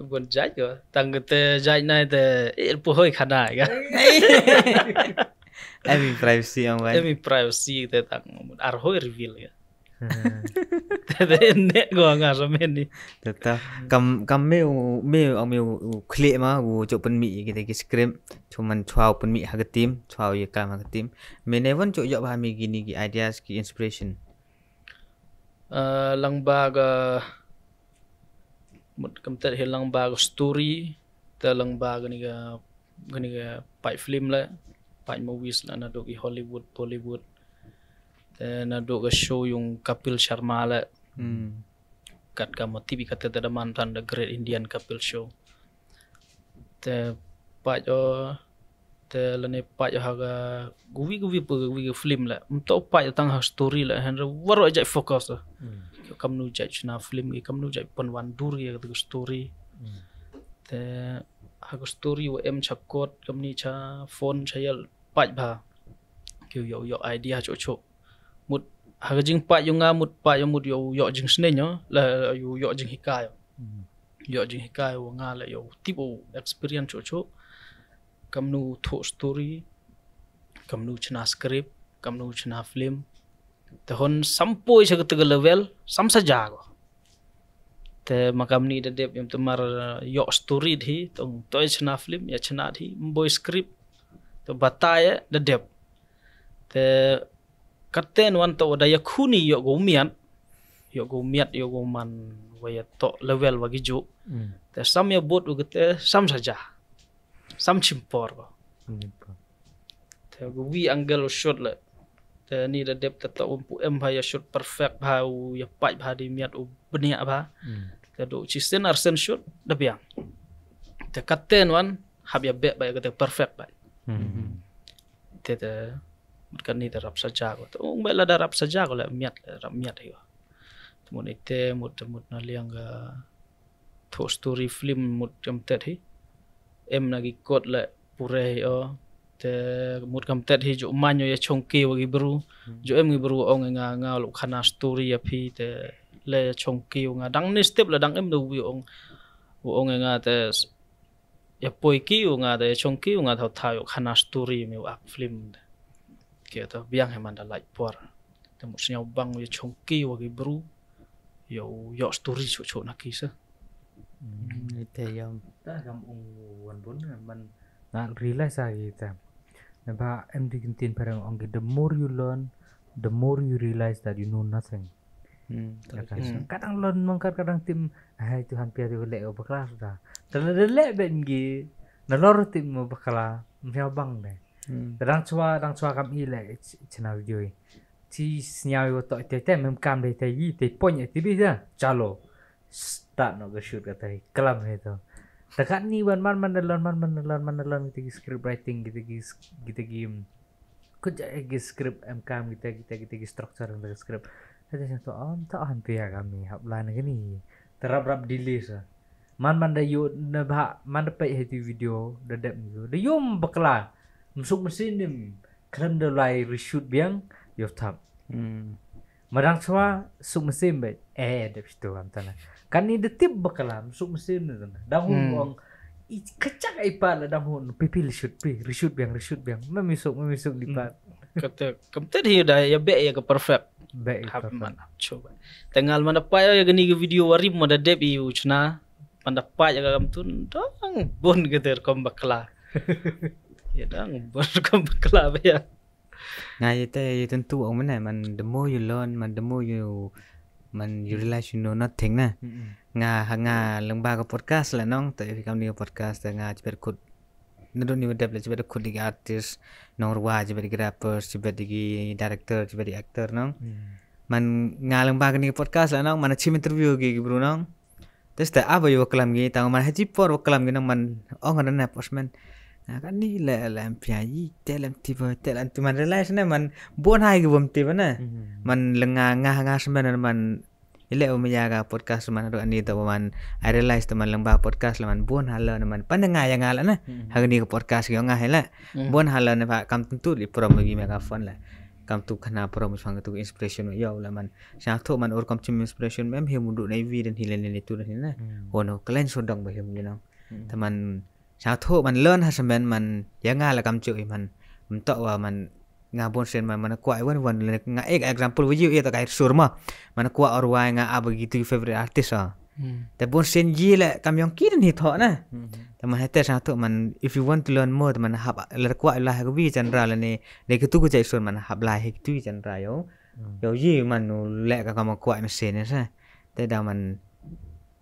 Bon jai ko. Tang te jai nai te ir pu hoi khana ka. Em i privacy ong bai. Em i privacy te tang ar hoi reveal ka. Te ne ko nga sa men ni. Tata kam kam me u me u me u khle ma u chok pynmih kita ki script. Chuman chwa u pynmih ha ka team, chwa u ya kam ha ka team. Me ne won chok yoh ba me kini ki ideas ki inspiration. Uh, lang ba ka mut kam tet hi lang ba ka story te lang ba ka ni ka ka ni ka paid film le paid movies le na dok i Hollywood Bollywood te na dok ka show yung Kapil Sharma le Hmm. kat ka mo T V kat te da man tan the Great Indian Kapil Show te paid o te lane paid o ha ka guwi guwi pu guwi film le mto paid tang ha story le hen waro jai focus kam nu jai chna film ki kam nu jai pon wan dur ki ka story te ha ka story wa em cha kot kam ni cha phone cha yal paid ba ki yo yo idea cho cho mut ha ka jing paid yo nga mut paid yo mut yo yo jing snen yo la yo yo jing hikai yo yo jing hikai wa nga la yo tip o experience cho cho kam nu tho story kam nu chna script kam nu chna film te hon sam poi cha ka level sam sa ja ko te ma kam ni da dep yam te mar yo story di tong toi chna film ya chna di mboi script te batai da dep te katen wan to da ya khuni yo go miat yo go miat yo go man wa ya to level wa gi ju te sam ya bot u te sam sa ja sam chimpor ko te go wi angle u shot le te ni da dep te to um pu em ha ya shot perfect ha u ya paid ha di miat u bniah ha te do chi sen ar sen shot da biang te katen wan hap ya be ba ya te perfect ba te te mut kan ni te rap sa ja ko te ung ba la da rap sa ja ko le miat le rap miat yo te mut ite mut te mut na liang ga tho story film mut kam tet hi em na gi kot le pure hi o te mut kam tet hi ju man yo ya chongki wa gi bru ju em gi bru ong nga nga lo khana story ya phi te le ya chongki nga dang ni step le dang em do wi ong ong nga te ya poi ki nga te ya chongki nga thau thau yo khana story mi wa film te ke to biang he man da lai por te mut sñiaw bang ya chongki wa gi bru yo yo story chu chu na ki sa Ite yam. Ta kam ung wan bun man nga realize a ki ta na ba em di kin tin parang ong ki the more you learn the more you realize that you know nothing. Hmm. Kadang lon mangkat kadang tim hai Tuhan pia tu le bakla sudah. Tala de le ben gi na lor tim bakla mya bang de. Kadang chwa dang chwa kam i le chna video. Ti sñiaw yo to te te mem kam de te yi te pon ti bi da. Chalo. Start no ga shoot ka tai kalam he to. Takat ni ban man man lon man man lon man lon kita ki script writing kita ki kita ki kut ja ki script em kam kita kita kita ki structure kita ki script. Hada satu am ta am pia kami hap lan kini. Terap rap delay sa. Man man da yo na ba man da pek heti video da dep ni da yom bakla. Msuk mesin nim khlem da lai reshoot biang yo tap. Madang chwa suk mesin bet eh dep situ am tana. Kan ni da tip bakla msuk mesin ni tana. Dang hung ong i kachak ai pa la dang hung pipi reshoot pi reshoot biang reshoot biang. Mami suk mami suk di pa. Kata kam tet hi da ya be ya ka perfect. Be Hap man hap chuba. Tengal mana pa ya gani ga video warim ma da dep i uchna. Panda pa ya kam tun dang bon ga der kom bakla. Ya dang bon kom bakla ba ya. Nga ite ite tu ong mene man the more you learn man the more you man you realize you know nothing na. Nga nga lengba ka podcast la nong te kam ni podcast nga chibet kut. Nadon ni dep la chibet kut di artist nong rwa chibet di rappers chibet di director chibet di actor nong. Man nga lengba ka ni podcast la nong man chim interview gi bru nong. Te sta aba yo klam gi tang man haji por klam gi nang man ong na na postman. Na ka ni le le pia yi te le ti ba te le ti man realize ne man bon hai gi bom ti ba na. Man lenga nga nga semen man Ile u maya ka podcast man ruh ani to man, I realize to man leng ba podcast la man bun hala na man pan nga ya nga la na. Hmm. Hagni ka podcast yo nga hela. Hmm. Bun hala na ba kam tentu li prom gi megaphone la. Kam tu kana prom sang tu inspiration yo la man. Sa tu man ur kam chim inspiration mem he mudu na ivi dan hile ne tu dan hina. Hmm. Ono kalen sodang ba he mudu. Hmm. Taman sa tho man learn ha semen man ya nga la kam chu man. Mtok wa man nga bon sen man man kwah wan wan le nga ek example wi yu ya ta kai sur ma. Man kwah or wai nga aba gitu favorite artist ah. Hmm. Te bon sen ji le kam yong ki ni tho na. Hmm. Taman hete sa tho man if you want to learn more man hap le kwah la ha wi chan ra le ne ne kitu ku chai sur man hap la he kitu chan ra yo. Hmm. Yo ji man nu le ka kam kwah me sen sa. Te da man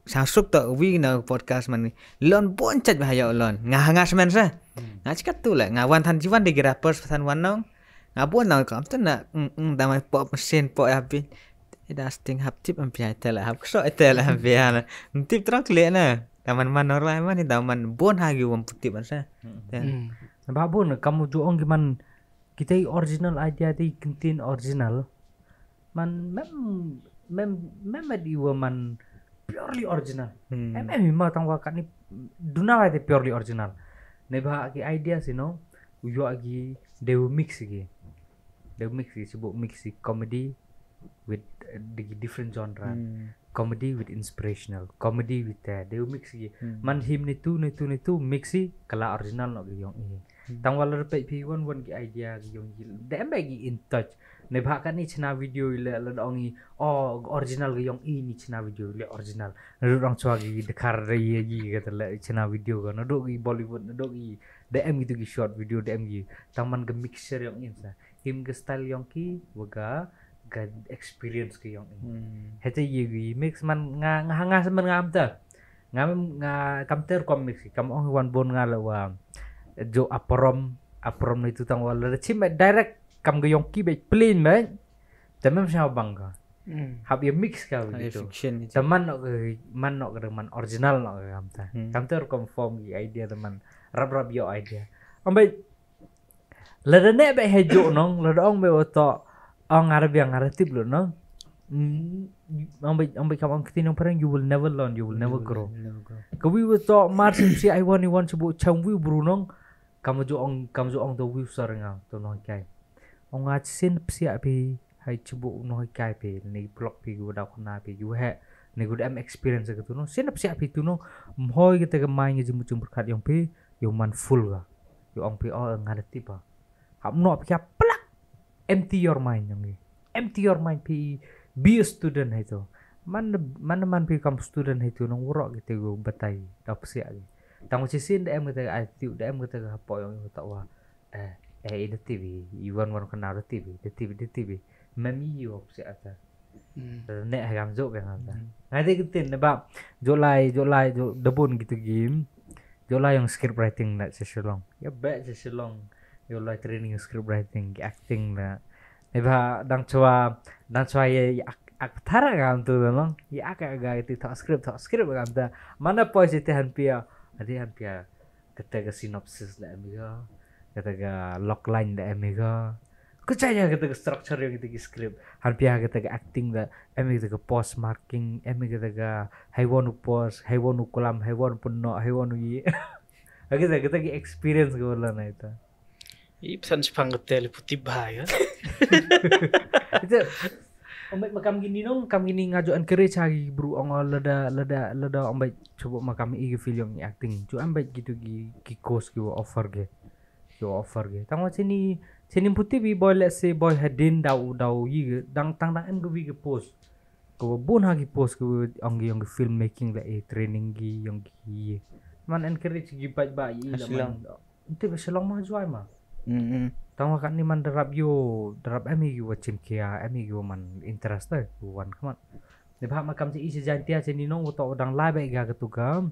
sa suk to wi na podcast man lon bon chat ba yo lon nga nga semen sa. Hmm. Nga chikat tu le nga wan than jiwan de gira pers than wan nong nga bon nong kam tu na mm mm da mai pop mesin pop ya bi da sting hap tip am pi tel hap so tel am pi ana tip trok le na da man man nor lai man da man bon ha gi wam putip man sa. Hmm. Ya. Hmm. Ba bon kamu ju ong gi man kita i original idea di kentin original. Man mem mem mem di wa man purely original. Hmm. Em em ma tang wa kat ni duna wa di purely original. Ne ba ki idea si no yo agi de mix gi. De mix gi sebut mix gi comedy with uh, the different genre. Hmm. Comedy with inspirational, comedy with uh, de mix gi. Hmm. Man him ni tu ni tu ni tu mix gi kala original no gi yong i. Hmm. Tang wala repek pi wan wan ki idea ki yong ki. De em ba ki in touch. Ne ba ka ni chena video ile la dong i. Oh original ki yong i ni chena video ile original. Na du dong chwa ki dekar re ye ki kata le chena video ka. Na du ki Bollywood na du ki de em gitu ki short video de em ki. Tang man ki mixture yong in sa. Him ki style yong ki waga ga experience ki yong i. Hmm. Hete ye ki mix man nga nga nga semen nga amta. Nga mem nga kam ter kom mix kam ong wan bon nga la wa jo aprom aprom ni tu tang wala da chim direct kam ga yong ki be plain be. Te mem sha bang ka. Hmm. Hap ye mix ka. Hap ye gitu. Fiction gitu. Te man no ke man no ke man original no ke kam ta. Hmm. Kam ter kom form ki idea te man rap rap yo idea. Ambe lada ne be he jo nong lada ong be oto ong ara biang ara tip lo nong. Hmm. Ong be ong be kam ong kiti nong parang you will never learn, you will never grow. Never grow. Ka wi oto mar sim si ai wan i wan sebut chang wi bru nong. Kam jo ong kam jo ong to wi sar nga to nong kai. Ong a sin psi a pi hai chubu no hi kai pe ni blog pe gu da khona pe gu he ni gu em experience ke tu no sin ap sia pe tu no mhoi ke te ke mai ngi jimu chung berkat yong pe yo man full ga yo ong pe o nga da tipa hap no pe kya plak empty your mind yong ngi empty your mind pe be a student hai tu man man man pe kam student hai tu no wurok ke te gu batai da psia ke tang chi sin da em ke te ai tiu da em ke te hapo yong ta wa Eh, eh, i da tibi, i wan wan kana da tibi, da tibi, da tibi. Mem i yo si ata. Hmm. Ne ha gam jo be ngam ta. Hmm. Ngai de kitin ne ba jo lai, jo lai, jo da bun gitu gim. Jo lai yong script writing na se Shillong. Ya be se Shillong. Jo lai training script writing, acting na. Ne ba dang chwa, dang chwa ye ak, ak thara gam tu dong. Ye ak ga ti thok script, thok script gam ta. Mana poi si te han pia, adi han pia. Kata ka synopsis da em ga, kata ka logline da em ga. Ka chaya kata ka structure yong kata ka script. Han pia kata ka acting da em kata ka pause marking, em kata ka hai won u pause, hai won u kolam, hai won u penno, hai won u ye. Kata kata ka experience ka wala na ita. Ip san sepang kata le putih bahaya. Ita Ong bait ma kam gini nong, kam gini nga jo encourage ha gi bru ong lada lada lada ong bait chubo ma kam i gi film i acting. Chu am bait gitu gi gi course gi offer gi. Gi offer gi. Tang wa chini chini puti bi boy let's say boy hadin dau dau yi gi dang tang dang em gi wi gi post. Ko bun ha gi post ko ong gi ong gi filmmaking la e training gi ong gi. Man encourage gi bait ba i la man. Nti ba Shillong ma juai ma. Mm. Tang wa kat ni man darap yo darap em yu wa chim kia em yu man interest eh wan kmat. Ni ba ma kam chi i chi jan tia chi ni nong wa to dang lai ba ga katu ka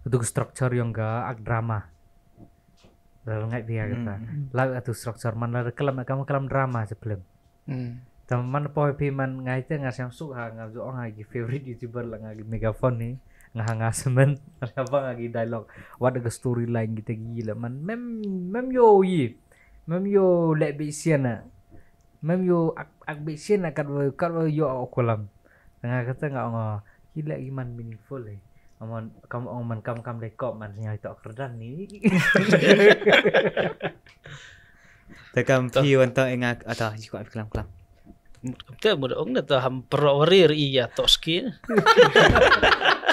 katu ka structure yong ka ak drama. Dal ngai pia kata. Lai katu structure man la kalam kam kalam drama chi film. Hmm. Tam man poi pi man ngai te nga siam suk ha nga jo nga gi favorite YouTuber la nga gi Megaphone ni nga ha nga semen nga ba nga gi dialogue. Wat ga storyline kita gi la man mem mem yo yi mem yo le bi siana mem yo ak ak bi siana kat wa kat wa yo a kolam Tengah kata nga ong, oh, ki leh ki man meaningful eh. Amon kam ong man kam kam leh kop man sngewthuh kyrdan ni. Te kam phi wan to enga ata ji kwah klam klam. Te mut ong na ta ham pro warir iya to ski.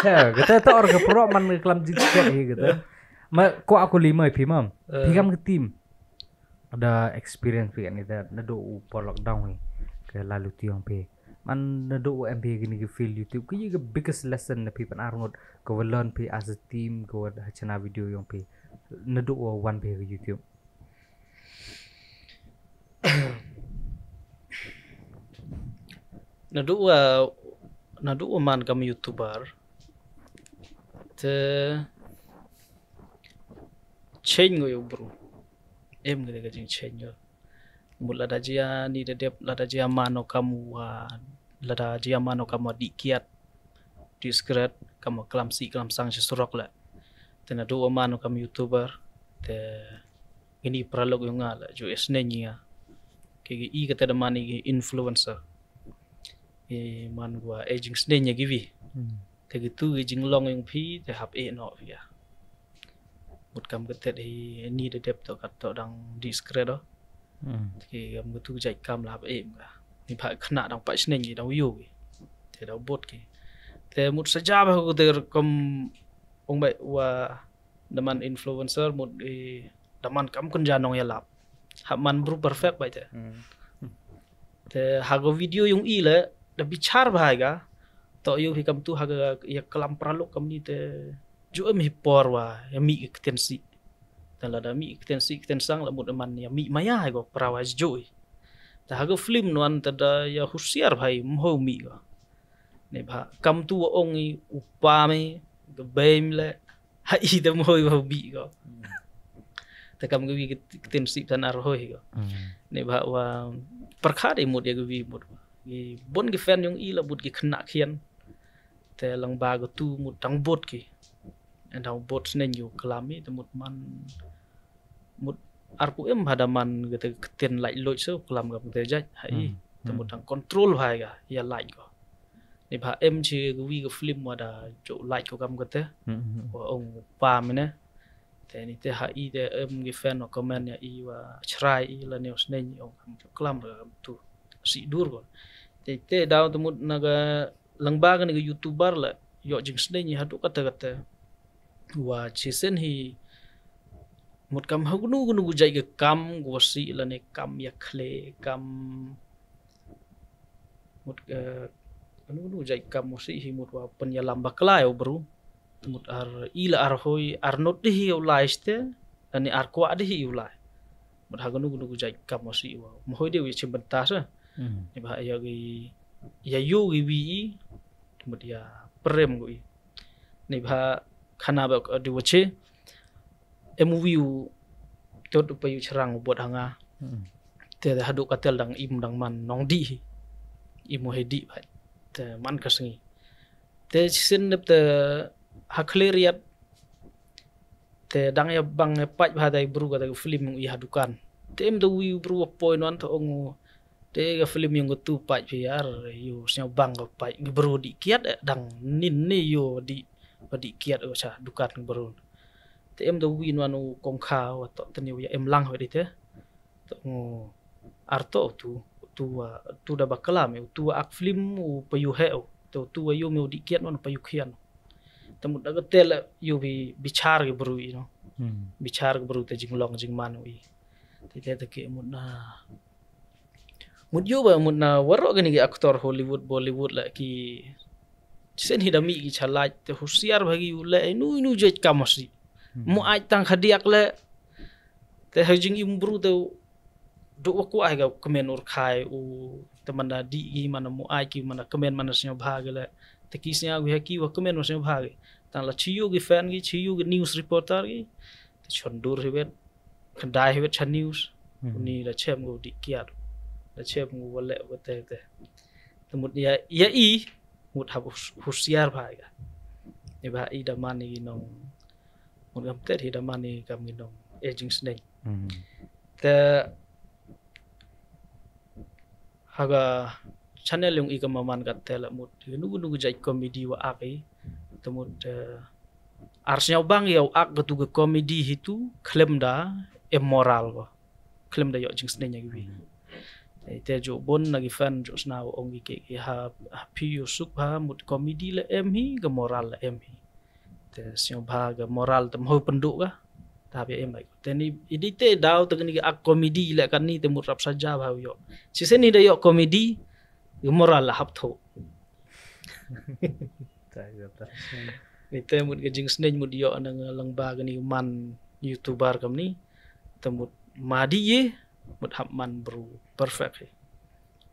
Te kata to or ka pro man klam ji kwah hi kata. Ma kwah aku lima phi mam. Phi kam ka team. Da experience phi ni da naduh u por lockdown ni ka lalu tiong phi. Man naduh u M P kini ki field YouTube ki ka biggest lesson na phi pan arngut ka walon phi as a team ka wad hachana video yong phi. Naduh u wan phi ka YouTube. Naduh u naduh u man kam YouTuber. Te change ngo yo bro. Em ngi ka jing change ngo. Mut lada jia ni da dep lada jia mano kam wa lada jia mano kam wa di kiat di skret kam wa klam si klam sang si surok la. Te naduh wa mano kam YouTuber te ngini pralok yung nga la ju es ne ngi ya. Ke gi i kata da mani gi influencer. I man gua aging sne nya gi vi. Te gitu gi jinglong yung phi te hap e no phi ya. Mut kam ketet hi ni da dep to kat to dang di skret do. Ki kam gitu jait kam la hap e mga. Ni pha khna dang pa sne ngi dang yu gi. Te dang bot ki. Te mut saja ba ku te kom ong bai wa daman influencer mut i daman kam kun janong ya lap. Hap man bru perfect bai te. Te hago video yung i le da bichar ba ga. To yu hi kam tu haga ya kelam pralok kam ni te ju em hi por wa ya mi ki kten si. Te la da mi ki kten si kten sang la mut man ya mi maya hago prawa joi. Te hago film nuan te da ya husiar bhai mho mi go. Ne bha kam tu wa ong i upa me ga bem le ha i da mho i wa bi go. Te kam ga wi ki kten si tan ar hoi go. Ne bha wa perkha de mut ya ga wi mut. Gi bon gi fan yung i la but gi khna khian. Te lang ba ga tu mut dang bot ki. En dang bot snen yu klam i te mut man mut ar pu em hada man ga te kten lait loit so klam ga te jat ha i. Te mut dang control bhai ga ya lait go. Ni bha em chi ga wi ga film wa da jo lait ko kam ga te. Wa ong pa mene. Te ni te ha i te em gi fan wa comment ya i wa chrai i la ne snen i ong kam jo klam ga kam tu. Si dur ko. Te te daw te mut na ga lang ba ga ni ga YouTuber la yo jing snen i hadu kata kata. Wa chi sen hi mut kam ha gunu gunu gu jai ga kam gu wa si la ne kam ya khle kam mut ga gunu gunu jai kam wa si hi mut wa pen ya lam bakla ya bru. Mut ar i la ar hoi ar not di hi u lai ste ani ar kwa di hi u lai. Mut ha gunu gunu gu jai kam wa si wa mhoi de wi chim benta sa. Ni ba ya gi ya yu gi wi i mut ya prem gu i. Ni bha khana ba ko di wache. Em u wi u tot u pa yu cherang u bot hanga. Te hadu katel dang im dang man nong di hi. Im u he di ba. Te man ka sngi. Te sin dep te ha clear yat. Te dang ya bang ya pach ba dai bru ka dai film i ha dukan. Te em da wi u bru wa poi nuan to ong u. Te ga film yung ga tu pach phi ar yu sñiaw bang ga pach ga bru di kiat eh, dang nin ni yu di ba di kiat ga cha dukan ga bru. Te em da wi nuan u kong kha wa to tani ya em lang wa di te. To ngu ar to tu tu wa tu da bakala me tu wa ak film u pa yu he u to tu wa yu me u di kiat nuan pa yu khian. Te mut da ga tel yu bi bichar ga bru i no. Bichar ga bru te jinglong jingman u i. Te te te ke mut na Mut yu ba mut na warok gani ki aktor Hollywood, Bollywood la ki sen hi da mi ki chalaj te husiar bagi u le inu inu jait kam masi. Mu ai tang khadiak le te ha jing im bru te duk wa ku ai ga kemen ur khai u te mana di i mana mu ai ki mana kemen mana sñiaw bha gi le te ki sñiaw gi ha ki wa kemen wa sñiaw bha gi tang la chi yu gi fan gi chi yu gi news reporter gi te chon dur hi wet. Khyndai hi wet cha news. Uni da chem ngu di kiat. Da chem ngu wale wate te. Te mut ya ya i mut hap husiar bha ga. Ni bha i da man i nong mut gam tet hi da man i kam i nong aging sneng. Te haga channel yong i ka maman kat te la mut. Ïa nu nu jait comedy wa ak i. Te mut, eh, ar sñiaw bang ïa u ak ka tu ka comedy hi tu, khlem da, em moral ko. Khlem da ïoh jingsneng ïa ki wi. Te ju bun na ki fan ju sñiaw ong ki ki ha, ha phi ïoh suk ha mut comedy la em hi, ka moral la em hi. Te sñiaw bha ka moral te mho pynduh ka. Ta bia em ai. Te ni i di te daw te kani ka ak comedy le kan ni te mut rap saja bha ïoh. Si sen ni da ïoh comedy, ka moral la hap tho. Ni te mut ka jingsneng mut ïoh na nga lang ba kani man YouTuber kam ni. Te mut madi ye, mut hap man bru perfect hi.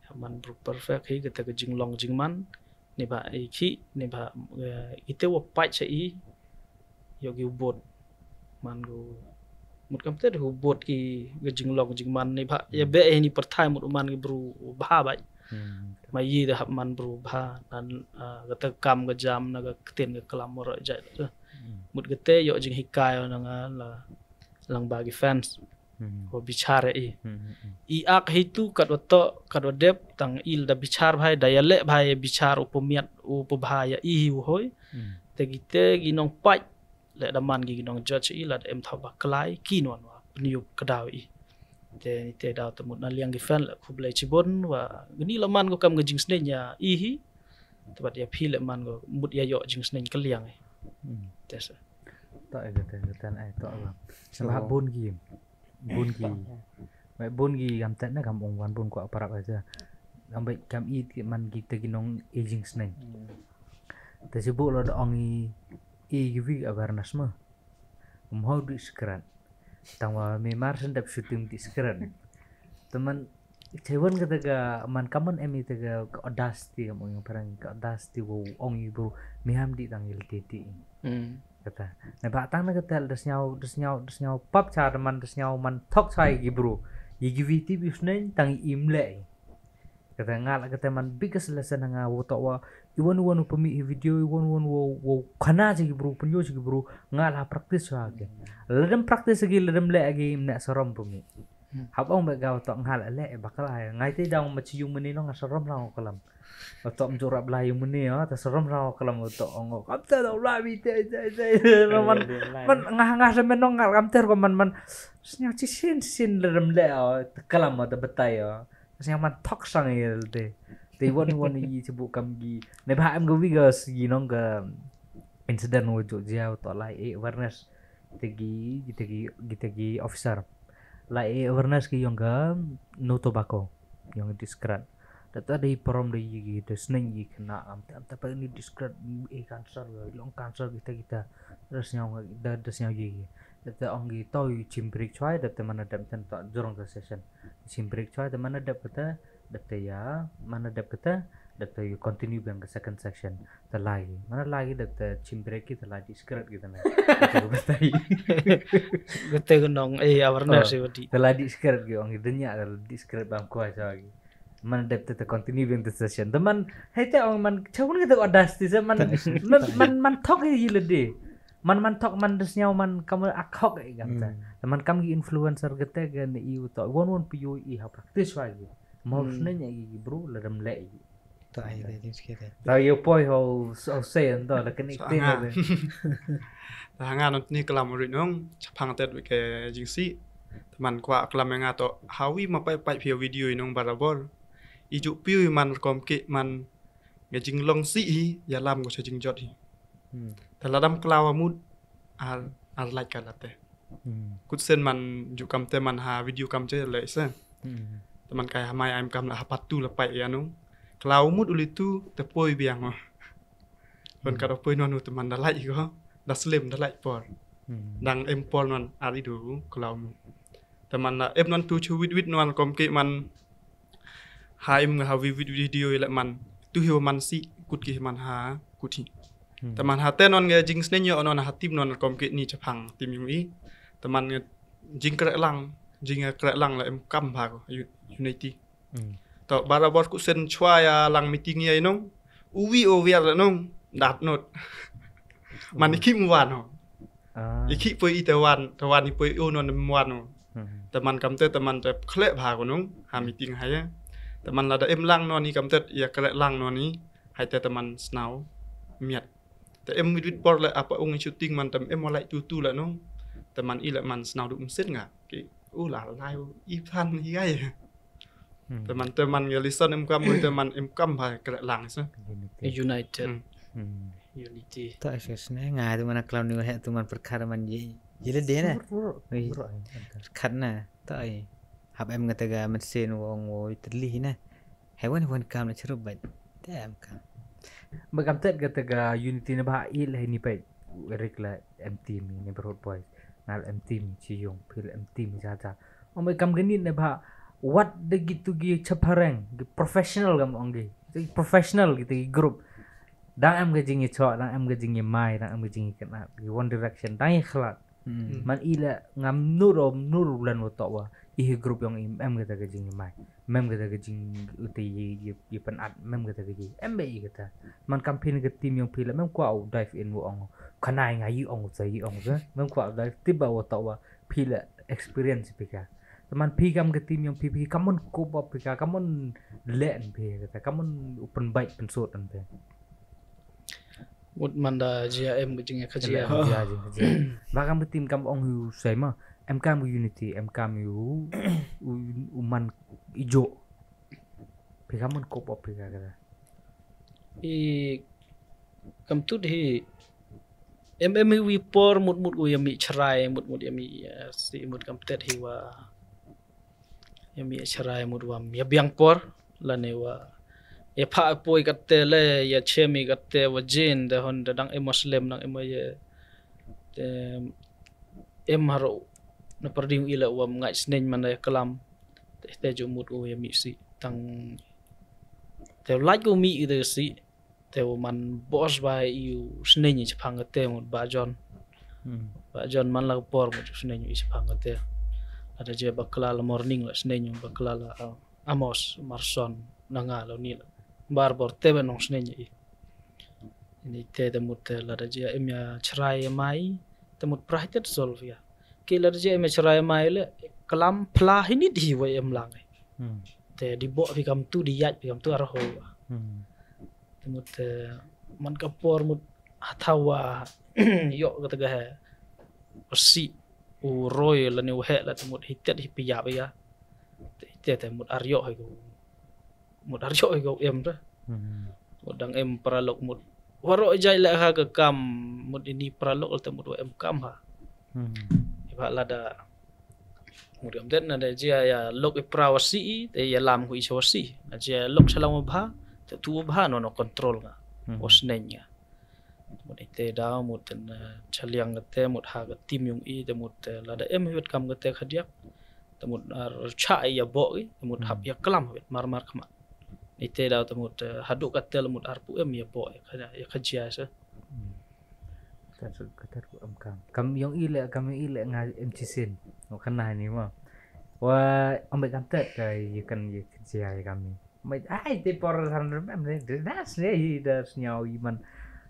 Hap man bru perfect hi, kata ka jinglong jingman. Ni ba i ki, ni ba, eh, ite wa pait sa i, ïoh ki u bot. Man ko, mut kam te u bot ki, ki jinglong jingman ni ba, ïa be ni perthai mut man ki bru bha ba. Ma i da hap man bru bha, nan, ah, kata kam ka jam, na ka ktien ka klam mor jai. Mut kata ïoh jinghikai na nga la, lang ba ki fans. Ko bichar i. I ak hi tu kat wa to, kat wa dep, tang il da bichar bhai, da ya le bhai bichar u pemiat, u pebha ya i hi u hoi. Te kite ki nong pait, le da man ki nong judge i la da em thaw ba klai, ki non wa, peniup kedaw i. Te, te daw te mut na liang ki fan la khublei chibun, wa, gini la man ko kam ka jingsneng ya i hi. Te bat ya phi le man ko, mut ya ïoh jingsneng ka liang i. Te sa. To, eh, kata, kata, eh, to, bang. Sala bun ki. Bun ki. Bai bun ki kam tet na kam ong wan bun kwah parap aja. Kam bai kam i ki man ki te ki nong aging sneng. Te sibuk lo da ong i, i ki wi awareness ma. Mho di skrat. Tang wa me mar sen dap shooting di skrat. Teman, chewan kata ka man kaman em i te ka, ka audacity kam ong parang ka audacity wa ong i bro. Me ham di tang il ti ti. Kata. Na ba tang na kata da sñiaw, da sñiaw, da sñiaw pap cha da man, da sñiaw man thok cha i ki bru. I ki wi ti bi sneng tang i im le. Kata nga la kata man biggest lesson nga wa to wa. I wan wan pemi i video, i wan wan wa, wa khana cha ki bru, penyo cha ki bru. Nga la practice wa ki. Ladam practice ki, ladam le ki, im ne sarom pemi. Hap ong ba ga to nga la le, bakal ai. Ngai te dang ma chi yung meni no nga sarom lang kalam. Oto mjurap lai muni ya, ta seram raw kalam oto ong. Kam ta da lai bi te te te. Man man nga nga semen nong ngal kam ter ko man man. Snya chi sin sin lerem le o, kalam o ta betai o. Snya man thok sang il te. Te won won i chibu kam gi. Ne ba em ga wi ga si nong ga incident wo jo jia oto lai e awareness. Kita ki, kita ki, kita ki officer. La e awareness ki yong ka no tobacco, yong diskret. Da ta dei parom da yi ki, da sneng yi kena am ta, am ta pa ni diskret e cancer, long cancer kita kita. Da sñiaw da, da sñiaw yi ki. Da ta ong ki to yi chim break chwai, da ta mana dep ten to jurong ta session. Chim break chwai, da mana dep kata, da ta ya, mana dep kata, da ta yi continue biang ka second section. Ta lai. Mana lai da ta chim break ki ta lai diskret ki ta na. Kata ka batai. Kata ka nong, eh, awareness. Oh, eh, wadi. Ta lai diskret ki ong ki denya ta lai diskret bam kuai sa ki. Mana dep ta ta continue biang ta session. Ta man, hei ta ong man, chawun kita audacity sa man, man, man, man thok yi lede. Man, man thok man da sñiaw man kam akhok i gam ta. Hmm. Ta man kam ki influencer kata ka ni i uto. Won won pi yo i ha practice wa yi. Mau sneng yi bro, ladam le yi. Ta ai dei dei skete. Ta yo poi ho, ho se ando la kani. Sa te nga. Ta nga non ni kalam rit nong, chapang tet ke jingsi. Teman kwa kalam nga to, hawi ma pai pai phi video inong barabor. Iju piu man kom ke man nga jinglong si hi, ya lam ko sa jingjot hi. Hmm. Ta ladam klawa mut, ar, ar like ka late. Hmm. Kut sen man ju kam te man ha video kam che le se. Hmm. Te man kai ha mai aim kam la ha patu la pai ya nu. Klau mut uli tu te poi biang ho. Pon ka poi nonu te man da lai ko. Da slim da lai por. Hmm. Dang em por non ar idu klau mut. Te man la em non tu chu wit wit non kom ke man. Ha im nga ha wi wit video i le man. Tu hi man si kut ki man ha kut hi. Hmm. Te man ha te non nga jingsneng yo non ha tim non kom ke ni chapang tim yung i. Te man nga jingkrek lang, jingkrek lang la em kam ba ko yu-, unity. Hmm. To barabor ku sen chwa ya lang meeting ya inong. Uwi o wiar la nong. Dat not. Man i kim wan ho. Ah. I ki poi i te wan, te wan i poi o non wan ho. Hmm. Te man kam te, te man te khlek ba ko nong. Ha meeting ha ya. Te man lada em lang noh ni kam tet ïa kre lang noh ni. Hai te te man snaw miat. Te em wit wit por le apa ung shooting man tem em walai tu tu la nong. Te man i le man snaw du msin nga. Ki u la lai u i phan hi gai. Hmm. Te man te man ngi listen em kam te man em kam ba kre lang sa. United. Hmm. Unity. Ta es ne nga tu man klam ni he tu man perkara man ye. Ye le de na. Perkara na. Ta ai. Hap em nga te ga man sen wong wo terli na. He wan wan kam na cherup bai. Te em kam. Ba kam tet ga te ga unity na ba i le ni pai. Rik la em team ni neighborhood boys. Ngal em team chi yung pil em team ja ja. Ong bai kam ganit ne ba wat de gitu gi chapareng gi professional gam ong gi. Gi professional gitu gi group. Dang em ga jing i chok, dang em ga jing i mai, dang em ga jing i kena gi one direction, dang i khlat. Man i le ngam nur om nur bulan wa tok wa i he group yong i em ga ta ga jing i mai. Mem ga ta ga jing utai ye ye ye pen at mem ga ta ga ye em ba i ga ta. Man kam pin ga team yong phi le mem kwa u dive in wa ong. Kanai nga i ong sa i ong sa. Mem kwa u dive tiba wa tok wa phi le experience phi ka. Man phi kam ga team yong phi phi kam on cope up phi ka kam on le an phi ga ta kam on open bike pen sot an phi. Mut man da jia em ga jing ka jia. Jia jing ka jia. Ba kam ga team kam ong hu sai ma. Em kam ga unity em kam hu u u man i jo. Phi kam on cope up phi ka ka. I kam tut hi em em hi wi por mut mut u ya mi chrai mut mut ya mi si mut kam tet hi wa ya mi chrai mut wa ya biang por lane wa ya pha poi kate le ya chemi kate wa jin da hon da dang em muslim dang em ye te em haro na perding ila wa ngai sneng man da ya kelam te te ju mut u ya mi si tang te like u mi ida si te u man boss ba i u sneng i chapang te mut ba John. Ba John man la por mut u sneng i chapang te ada je bakla la morning la sneng bakla la Amos Marson na nga lo ni la bar bor te ba nong sneng i ni te te mut te la da je em ya chrai mai te mut prah te solve ya ki la da je em ya chrai mai le kelam pla hi ni di wa em lang te di bo phi kam tu di yaj phi kam tu arho te mut te man ka por mut hathawa yo ka te ga he si u roi la ni u he la te mut hi tet hi pia ba ya te te mut ar yo hi ko mut ar yo hi ko em da mut dang em paralok mut waro jai la ha ka kam mut ini paralok te mut wa em kam ha ba la da mut kam det na da jia ya lok i pra wa si te ya lam ku i wa si na jia lok chalang wa bha te tu wa bha no no control nga wa sneng nga mut ite da mut na chaliang te mut ha ka team yung i te mut la da em hi wet kam ka te khadiak te mut ar cha ya bo i te mut hap ya klam wet mar mar khama ite da te mut hadu ka te mut ar pu em ya bo ya kha ya kha jia sa Ka sut ka tet ku em kam. Kam yong i le kam yong i le nga em chi sin. Ngo kan na ni ma. Wa ambe kam tet ka ye kan ye kan sia ye kam ni. Mai ai te por san rem em ne das ne i das nyau i man.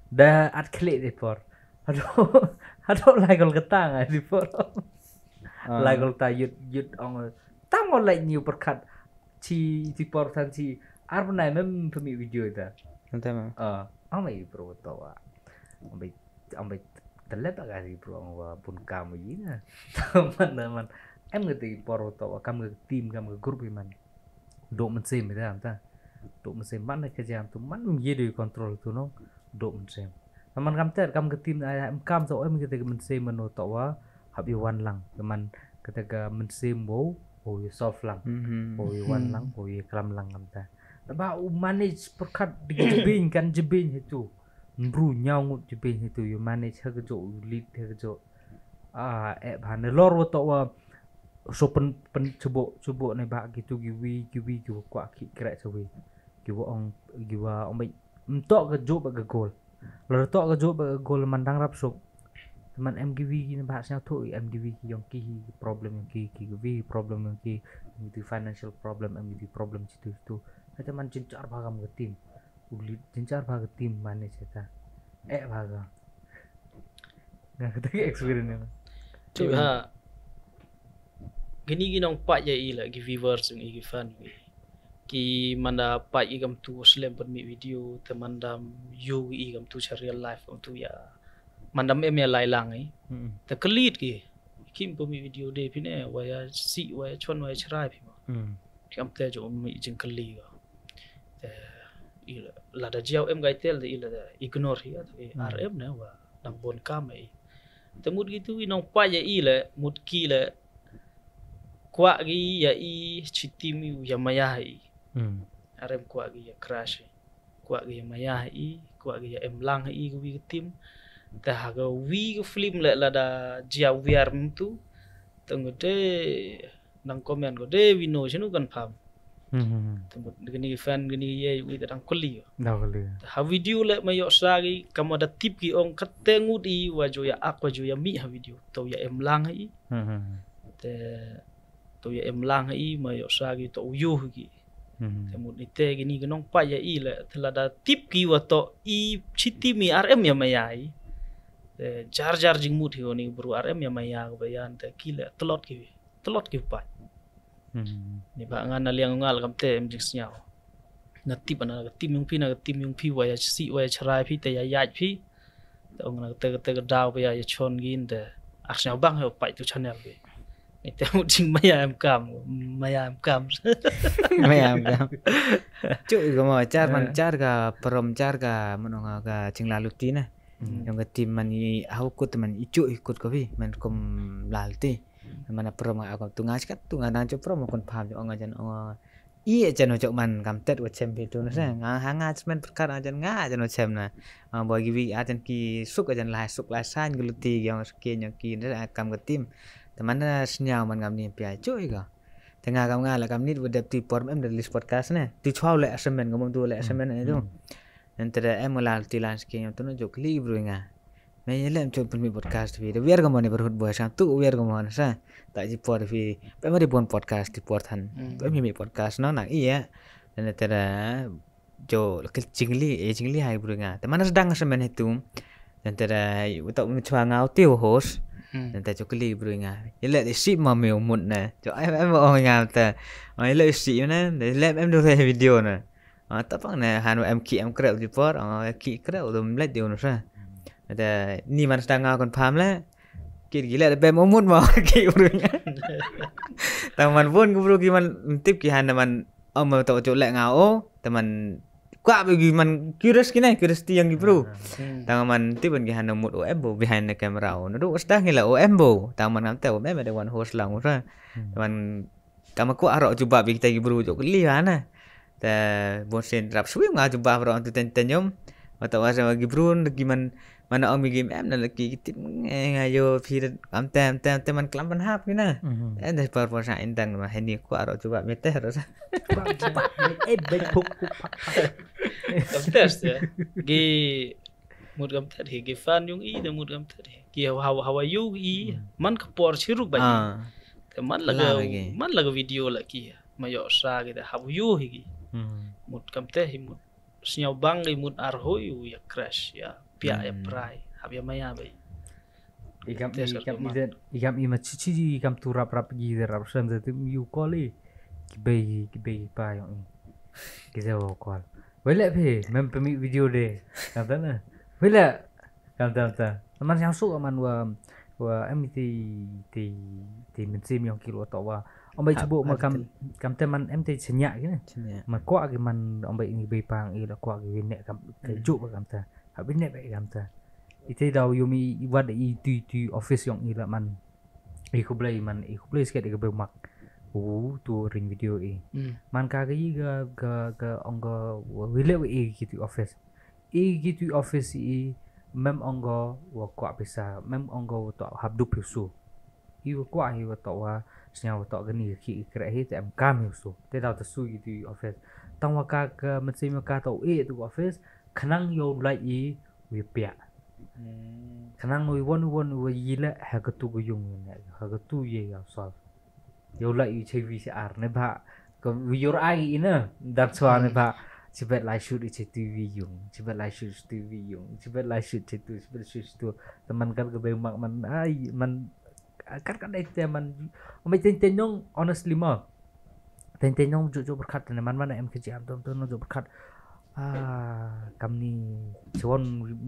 Da at kle te por. Hado hado lai kol kata nga te por. Lai kol ta yut yut ong. Tam ol lai niu perkat. Chi ti por san chi ar bnai mem pemi video ta. Ante ma. Ah, amai pro to wa. Ambai ambai telep ka ti pro wa bun kam yi na. Man na man. Em ngi ti por to wa kam ngi team kam ngi group man. Dok mynsiem ta ta. Dok mynsiem man ka jam tu man ye de control tu no. Dok mynsiem. Naman kam ter kam ka team ai em kam to em kita ka mynsiem mano to wa hap i wan lang naman kata ka mynsiem wo wo i soft lang wo i wan lang wo i klam lang kam ta ba u manage perkat di jebin kan jebin hitu nru nyau ngut jebin hitu i manage ha ka jo u lead ha ka jo a e ba ne lor wa to wa so pen pen chebo chebo ne ba gitu gi wi gi wi gi wa kwa ki kre sa wi gi wa ong gi wa ong ba mtok ka jo ba ka gol Lada tok ka jop ba ka gol man dang rap suk. Teman M G V ki na ba sñiaw thuh i M G V ki yong ki hi problem yong ki ki V problem yong ki M G V financial problem M G V problem chitu chitu. Hai teman jinchar ba kam ka team. Uli jinchar ba ka team mane cheta. Eh ba ka. Nga kata ki experience ni. Tu ha. Gini ginong pat ya i la gi viewers yong i gi fan yong i. ki man da pait ki kam tu slem pynmih video, te man da ïoh ki kam tu sha real life kam tu ïa. Man da em ïa lai lang i. Hmm. Te kylli ki. Kim pynmih video de phi ne, wa ïa sih, wa ïa chon, wa ïa chrai phi mo. Hmm. Kam te jong mih jingkylli ko. Te i la, lada jia em ka i tel te i la ignore hi, te Hmm. ar em ne wa dang bun kam i. Te mut ki tu i nongpait ïa i le, mut ki le kwah ki ïa i chitim i ïa maya i. Hmm. Ar em kwah ki ïa crush i. Kwah ki ïa maya i, kwah ki ïa em lang i ka wi ka tim. Te ha ka wi ka film le lada jia wiar mtu. Te ngu de nang comment ko de wi no shinu kan pham. Hmm. Te mut kini fan kini ye wi te dang kuli. Dang kuli. Te ha video le ma yok sa ki kam da tip ki ong kate ngut i wa jo ïa ak wa jo ïa mih ha video. To ïa em lang i. Hmm. Te to ïa em lang i ma yok sa ki to u ïoh ki. Hmm. Te mut ni te kini ki nongpait ïa i le te lada tip ki wa to i chitim i ar em ïa maya i. Te jar jar jingmut hi ni bru ar em ïa maya ko ba ïan te ki le tlot ki tlot ki pait. Hmm. Ni ba nga na liang nga la kam te em jingsngew. Nga tip na ka tim yung phi na ka tim yung phi wa ïa sih wa ïa chrai phi te ïa ïaid phi. Te ong na te te ka daw ba ïa ïa chon gin te. Ar sngew bang he pait tu channel phi. Ni te mut jing maya em kam, maya em kam. Maya em kam. Chu i ko mo char man Eh. char ka prom char ka man ong ka ching la luti na. Hmm. Yung ka tim man i hau kut man i chu i kut ko phi man kum la luti. Man a prom nga ko tu nga skat tu nga dang chu prom kon pham chu ong nga jan ong i jan chu man kam tet wa chem phi tu na sa. Hmm. Nga ha nga men perkara jan nga jan wa chem na. Ah, bo ki wi a jan ki suk a jan lai suk lai san ki luti ki ong ki nyong ki na kam ka tim. Te man na sñiaw man kam ni pia chu i ko. Te nga kam nga la kam nit wa dep ti por em da list podcast ne. Ti chwa le assignment ko mom tu le assignment ne tu. Hmm. Ente da em la ti lan ski nyam tu no jok li bru nga. Me ye lem chot pynmih podcast phi. Da wiar ka mo ni berhut boy sam tu wiar ka mo na sa. Ta ji por phi. Pe mari pon podcast ti por than. Hmm. Pe mi mi podcast no nang iya. Dan te da jo la kil chingli e chingli hai bru nga. Te mana sedang semen hitu. Dan te da utak mi chwa ngau tiu host. Hmm. Dan te jok li bru nga. Ye le si ma mi umut na. Jo em em ong nga te. Ai le si na. Le em do video na. Ah, tapang ne han em ki em krep di por, ah, ki krep dum leit di unu sa. Ada ni man sta nga kon pham le. Ki gi le bem umut ma ki bru nya. Tang man bun ki bru ki man tip ki han man om to chu le nga o, te man kwa be ki man curious ki ne, curiosity yang ki bru. Hmm. Tang man tip ban ki han mut o em bo behind the camera o. Ndu sta ngi la o em bo. Tang man ngam te o em de wan host lang o sa. Hmm. Te man Kama kwah aro jubab ïa kita ki bru jok li ha na. Te bun sien rap swi nga jubab aro tu ten ten yom. Mata wa sama ki bru ki man mana ong mi ki em na laki ki tip nge nga yo phi am tem tem tem man klam ban hap ki na. Mhm. En de par por sa indang ma heni kwah aro jubab mi te ro sa. Kwah jubab mi, eh, bek puk puk pak pak. Kam test ya. Ki mut kam tet hi ki fan yung i de mut kam tet hi. Ki hawa hawa hawa yung i Hmm. man ka por chiruk ba i. Ah. Te man la Lah ka, lagi. man la ka video la ki. Ma yo sa ki te hawa yo hi ki. Hmm. Mut kam te hi mut. Sñiaw bang i mut ar hoi u ya crash ya. Pia ya Hmm. prai. Hap ya maya ba i. I kam Te i, sa kam ki i ma. den, i kam i ma chi chi i kam tu rap rap gi de rap sem de tim yu call i. Ki bei, ki bei pa yong i. Ki de wo call. Wei le phi, mem pemi video de. Kam ta na. Wei le. Kam ta, kam ta. Man yang su man wa, wa em ti, ti, ti min sim yong ki lo to wa. Om bai Ha, chibu ha, ma kam, ti. kam te man em ti chenya ki ne. Chenya. Man kwa ki man om bai i bei pa i la kwa ki ne kam, te Hmm. ju ba kam ta. Ha bi ne ba kam ta. I te daw yumi i wad i tu, tu office yong i la man. I khublei man, i khublei sket i khublei mak. U tu ring video i. Hmm. Man ka ka i ka, ka, ka ong ka wa wile wa i ki tu office. I ki tu office i mem ong ka wa kwa pisa, mem ong ka wa to hap dup yu su. I wa kwa hi wa to wa sñiaw wa to ka ni ki i kre hi te em kam yu su. Te daw ta su i tu office. Tang wa ka ka mesti ma ka to i tu office. Khnang yo lai i wi pia. Hmm. Khnang wi won won wi yi le ha ka tu ka yung ne, ha ka tu ye ya sol. Yo la i che wi se ar ne ba ka wi yor ai i na dan swa ne Hmm. ba. Chibet lai shoot i che tu wi yung, chibet lai shoot tu wi yung, chibet lai shoot che tu, chibet shoot tu. Teman kan ka bai mak man ai man kan kan dai te man. Mai ten ten yong honestly ma. Teng teng nong ju ju pyrkhat ne man man em ka ji am tom tom nong ju pyrkhat. Ah, kam ni chuan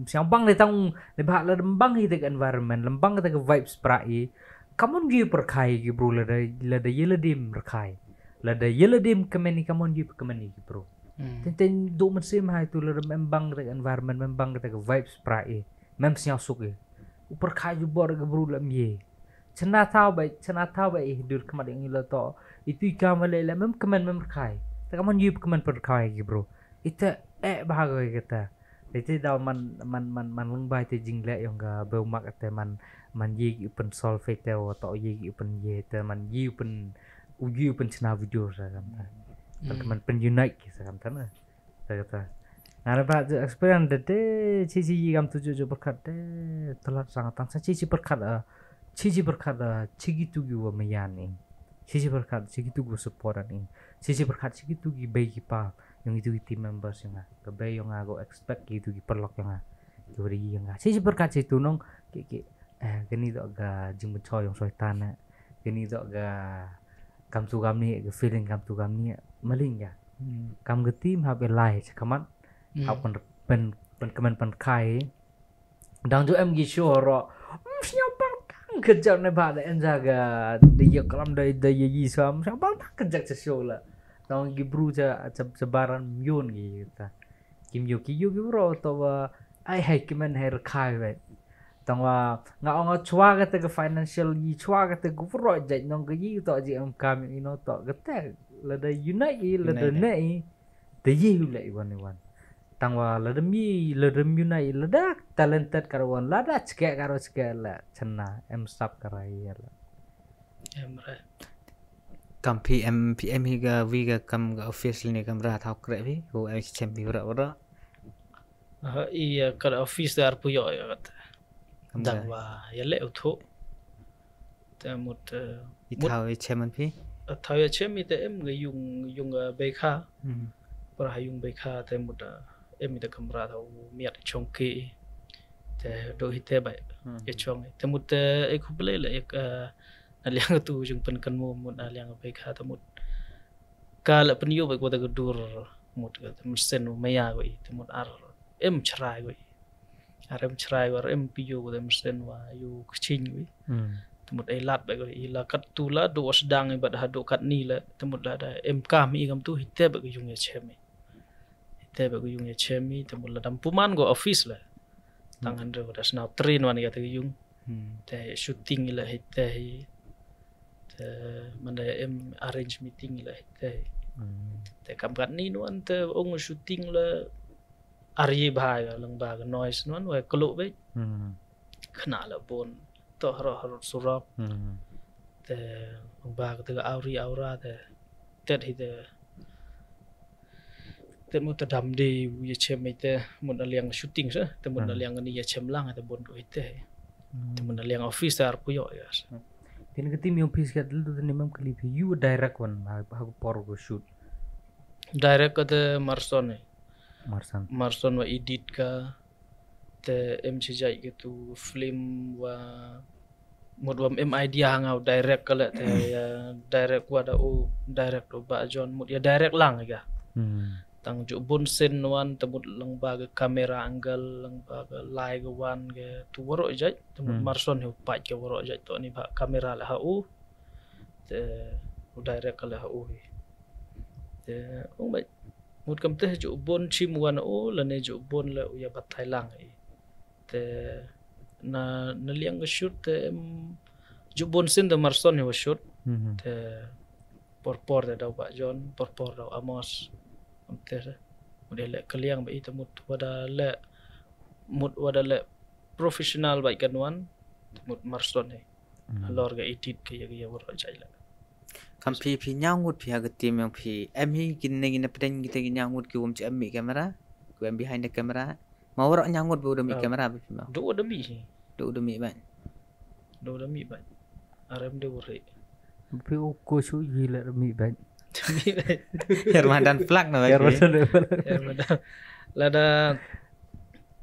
siang bang de tang ne ba la bang hi de environment, lam bang de vibe spra i. Kamon ji pyrkhai ki bro la da la da yela dim pyrkhai. La da yela dim kemeni kamon ji kemeni ki bro. Teng teng do man sim hai tu la em bang de environment, mem bang de vibe spra i. Mem siang suk i. U pyrkhai ju bor ki bro la mye. Chana thaw bai, chana thaw bai i dur khmat yang ilo to. Itu i kam le le mem kemen mem rkhai. Ta kaman yu kemen per rkhai ki bro. Ite eh bahago kata. Ite daw man man man man lung bai te jing le yong ga beu mak te man man ye ki open solve te wa to ye ki open ye te man ye open u ye open chana video sa kam ta. Tan kemen pen unite ki sa kam ta na. Kata. Nga na ba ju experience de de chi chi yi gam tu ju ju berkat de telat sangat tang sa chi chi berkat ah chi chi berkat ah chi ki tu gi wa mayan i chi chi berkat chi ki tu gi support an i chi chi berkat chi ki tu gi bai ki pa yong itu gi team members yong nga ka bai yong nga go expect ki tu gi perlok yong nga ki wari yong nga chi chi berkat chi tu nong ki ki eh kani do ga jing mencho yong soitan eh kani do ga kam tu gam ni ga feeling kam tu gam ni maling ya kam ga team ha be lai sa kamat ha pen pen pen kemen pen kai dang ju em gi show ro snya pang tang kejak ne ba da en ja ga de ye kalam da da ye yi sa snya pang tang kejak sa show la dang gi bru ja ja baran yun gi ta kim yo ki yo gi ro to wa ai hai kemen hai rkhai we tang wa nga ong chwa ga te ga financial yi chwa ga te gu ro ja nong ga yi to ji am kam i no to ga te la da unite i la da ne i te yi hu le i wan i wan tang wa la da mi la da mi unite i la da talented kar wan la da chke kar chke la chana em sap kar ai la em re kam pm pm hi ga wi ga kam ga office ni kam ra thau kre wi ko ai chem bi ra ra i ka office dar pu yo ya kat dang wa ya le utho te mut i thau i chem an phi thau ya chem i te em ga yung yung bekha para ha yung bekha te mut em i te kamra thau miat chong ke te do hi te bai ya chong te mut e khuble le ek na liang tu jung pen kan mo mut na liang bekha te mut ka la pen yo bai ko te dur mut ka te mesen maya ko i te mut ar em chrai ko i ar em chrai ko ar em pi yo ko te mesen wa yo kching ko i te mut ai lat bai ko i la kat tu la do sedang i bat ha do kat ni la te mut la da em kam i kam tu hi te bai ko yung ya chem i hi te bai ko yung ya chem i te mut la dam puman ko office la tang han re ko da snaw train wan ya te yung te shooting i la hi te hi te manda em arrange meeting i la hi te hi te kam kat ni nuan te ong shooting la ar yi bha ga lang ba ga noise nuan wa klo be khna la bon to hro hro surok te lang ba ga te ga auri aura te tet hi te te mut ta dam de ya chem i te mut na liang shooting sa te mut na liang ni ya chem lang te bon ko i te te mut na liang office ar pu yo ya sa Tin ka team yong phi skat lu tin mam kali phi yu direct wan ha ha por go shoot. Direct ka te Marson ni. Marson. Marson wa edit ka te em chi jai ke tu film wa mut wa em idea ha nga direct ka le te ya direct wa da u direct u ba John mut ya direct lang ga. Tang ju bun sen wan te mut lang ba ga camera angle lang ba ga lai ga wan ga tu waro jai te mut Marson hu pait ga waro jai to ni ba camera la ha u te u direct ka la ha u hi te ung bai mut kam te ju bun chim wan u la ne ju bun la u ya batai lang i te na na liang ga shoot te em ju bun sen te Marson hi wa shoot te por por te dau ba John por por dau Amos am te mut ya le kaliang ba i te mut wada le mut wada le professional ba i kan wan te mut Marson hi halor ga edit ga ya ga ya wara jai la kam phi phi nyaw ngut phi ha ga team yong phi em hi kin ne kin pdeng kita kin nyaw ngut ki wum chi em mi camera ku em behind the camera ma wara nyaw ngut bu da mi camera ba phi ma do da mi hi do da mi ban do da mi ban arem de wure Phi u ko shu yi la mi ban. Hermandan plak na Yar ba masa de. Lada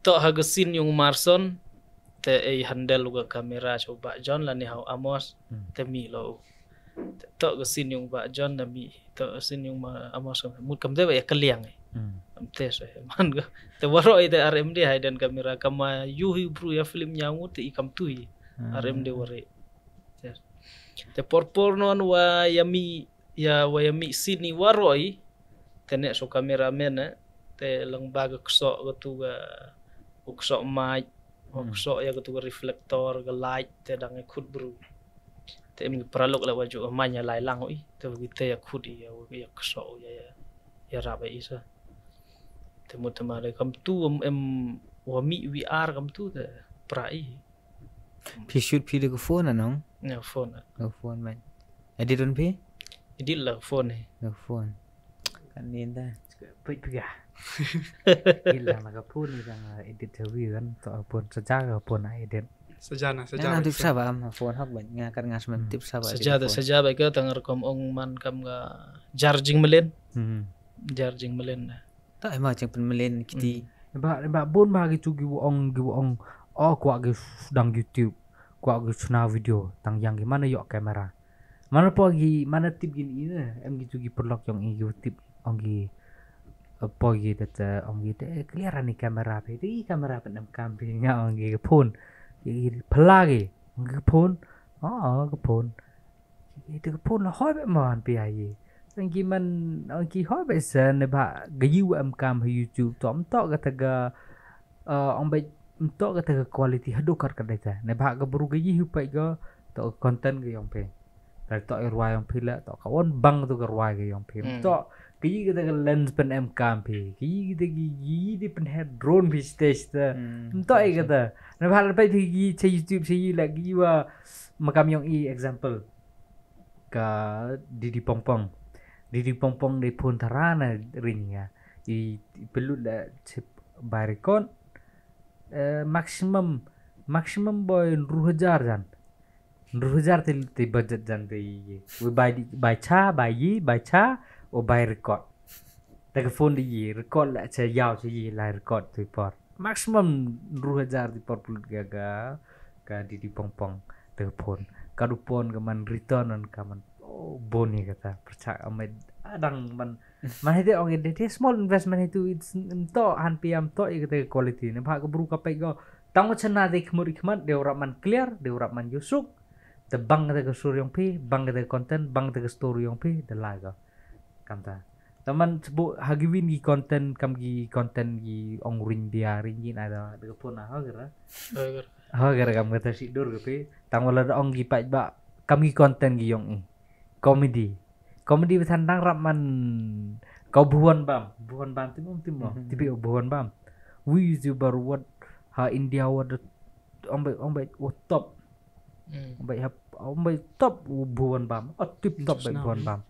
to ha ga sin yung Marson te ei handle ga camera cho ba John la ni hau Amos te mi lo. Te ka scene yong ba John na mi, te ka scene yong ma Amos kam mut kam te ba ya kaliang eh. Hmm. Kam te so man ko. Te waroh ite R M D hidden camera kama yu hi bru ya film nyaw ngut te i kam tui. Hmm. R M D wari. Te, te por por non wa ya mi, ya wa ya mi scene i waroh i. Te ne so cameraman eh. Te lang ba ka kso ka tu ka, ka kso mic, ka kso ya ka tu ka reflector, ka light, te dang ya khut bru. Te em ki paralok la wa ju man ya lai lang i. Te wa ki te ya khut i ya, ya kso ya, ya, ya rap ya isa. Te mut te ma de kam tu em, em wa mi V R kam tu te pra i. Phi shoot phi da ka phone anong? Ya phone. Da ka phone man. Edit on phi? Edit la phone eh. Da ka phone. Kan nin da. Pit pia. Edit la na ka phone ni dang edit ha wi kan to phone saja ka phone a edit. Saja na saja. Nga tip saba am phone hok ban nga kan nga semen tip saba. Saja da saja ba ka tang rukom ong man kam ka jar jingmlien. Hmm. Jar jingmlien na. Ta ema chang pynmlien kiti. Ba ba bun ba ki tu ki ong ki ong o kwah ki dang YouTube. Kwah ki chna video tang yang ki mana yok camera. Mana po ki mana tip gin i ne em ki tu ki paralok yong i ki tip ong ki po ki te ong ki te clear ani camera phi te i camera pyn em kam phi nga ong ki phone. Ki phala ki ong ki phone. Oh, ki phone. Ite ka phone la hoi bha man phi ai. Tang ki man ong ki hoi bha sen ne ba ga yu em kam ha YouTube to am to ka ta ga ong ba to ka ta ga quality hadu kar ka dai ta ne ba ga bru ga yi hu pai ga to content ga yong phi. Ka to i rwai yong phi la to ka on bang to ka rwai ga yong phi. To ka yi ka ta ga lens pen em kam phi. Ka yi ka ta ga yi di pen head drone phi stage ta. To i ka ta ne ba la pai phi gi cha YouTube cha yi la gi wa makam yong i example. Ka Didi Pongpong. Didi Pongpong de phone thara na ring ya. I pelut la chip by record. Uh, maximum maximum boy nru hajar jan. Nru hajar te te budget jan te ye. We by di by cha by ye by cha o by record. Te ka phone di ye record la cha yaw cha ye la record te por. Maximum nru hajar te por pelut ga ga ka Didi Pongpong te phone. Ka du phone ka man return on ka man. Oh, boni kata. Percak amai adang man. Man hite ong ide te small investment hitu it's to han piam to i kata quality. Ne ba ka bru ka pai go. Tang chana de khmur khmat de urap man clear, de urap man yusuk. Te bang kata ka story yong phi, bang kata ka content, bang kata ka story yong phi, de lai go. Kanta. Taman sebut hagiwin gi content kam gi content gi ong ring dia ring gi na da de phone ha gara. Ha gara kam kata si dur ke phi. Tang wala da ong gi pai ba kam gi content gi yong i. Comedy. Comedy ba than dang rap man kau buan bam. Buan bam tim um tim mo. Tipi buan bam. Wi YouTuber wat ha India wat ong bai ong bai top. Bai hap bai top u buan bam. O tip top bai buan bam.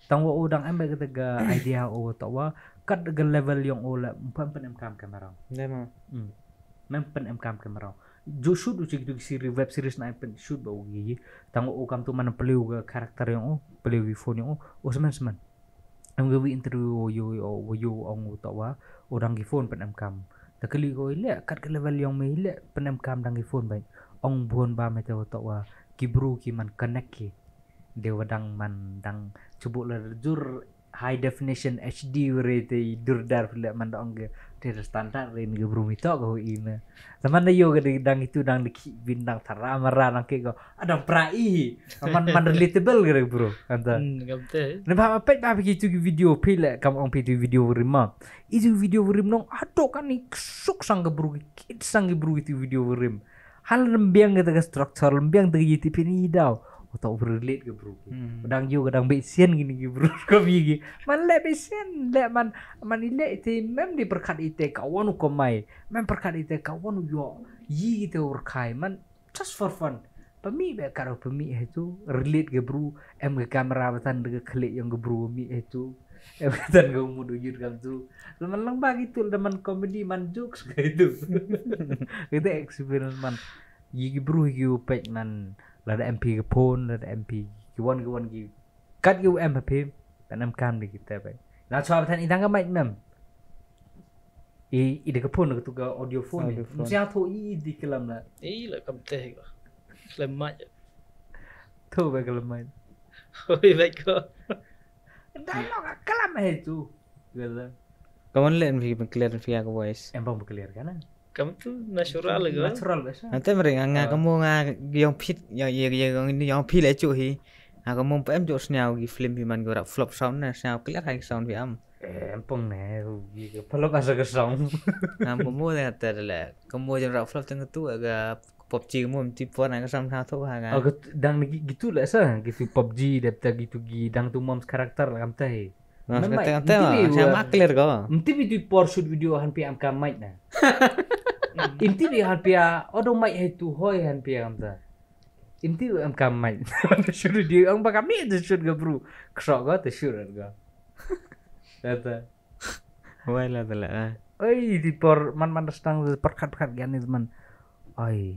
Tang wa u dang em bai kata ga idea u ta wa kat ga level yong u la pem pen em kam kamera. Mem pen em kam kamera. Jo shoot u chik tu series web series na pen shoot ba u gi. Tang wa u kam tu man peliu ga character yong u peliu gi phone yong u. U semen semen. Em ga wi interview u yo yo u yo ong u ta wa u dang gi phone pen em kam. Ta kali ko ile kat ga level yong me ile pen em kam dang gi phone bai ong buan ba me ta wa ta wa ki bru ki man connect ki de wa dang man dang chubuk la jur high definition H D were te dur dar pile man dang ge te standard re ni bru mi to ko i me. Zaman da yo ga dang itu dang de ki bin dang thara mara dang ke ko adang pra i man man relatable ga bru anta. Ne ba pet ba ki tu video pile kam ong pi tu video rima. I tu video rim nong adok kan ni suk sang ga bru ki sang ga bru itu video rim. Hal lembiang kita ke structure lembiang kita ke yiti pini daw. Otak relate ke bro. Dang yo kadang be sian gini ke bro. Ko bi gi man le be sian le man man ile ite mem di perkat ite kawan u komai mem perkat ite kawan u yo yi ite urkai man just for fun. Pemi be karo pemi itu relate ke bro. Em ke kamera batan de ke klik yang ke bro mi itu. Em batan ke umur uyut kam tu. Leman lang bagi tu leman komedi man jokes ke itu. Kita experience man. Yi ki bru yi ki u pek man lada M P ki phone lada M P ki wan ki wan ki kat ki u M P pen M kam di kita pen. Na chwa batan idang ka mic mem. I i de ka phone ka tu ka audio phone. Audio phone. Mesti atho i di kelam la. I la kam teh ko. Kelam mic. Tho ba kelam mic. Oi, baik ko. Dialogue ka klam hai tu. Kata. Kamu lihat phi pengklir phi aku voice. Em bang pengklir kan? Kamu tu natural lagi. Natural biasa. Nanti mereka nga kamu nga yang fit yang yang yang yang fit lah cuy. Aku mau pem jok seniau di film phi man gerak flop sound na seniau clear hai sound phi am. Eh, empong ne, perlu kasar ke sound. Ngam kamu dah kata dah lah. Kamu jam rak flop tengah tu agak PUBG kamu mesti pun nak kesam satu ha kan. Oh, gitu, dang gitu, gitu lah sa. Gitu PUBG dep ta gitu gi dang tu moms karakter lah kamtai. Nah, Memang kata kata mesti lah. Bi Saya wa- mak clear kau. Mesti bi tu por shoot video han pi am ka mic na. Mesti bi han pi a odo mic hai tu hoi han pi am ta. Mesti bi am ka mic. Shoot video ang ba kami tu shoot ga bro. Ksok ga tu shoot ga. Kata. Wai lah telah lah. Oi, di por man man sdang por kat kat gan ni man. Oi,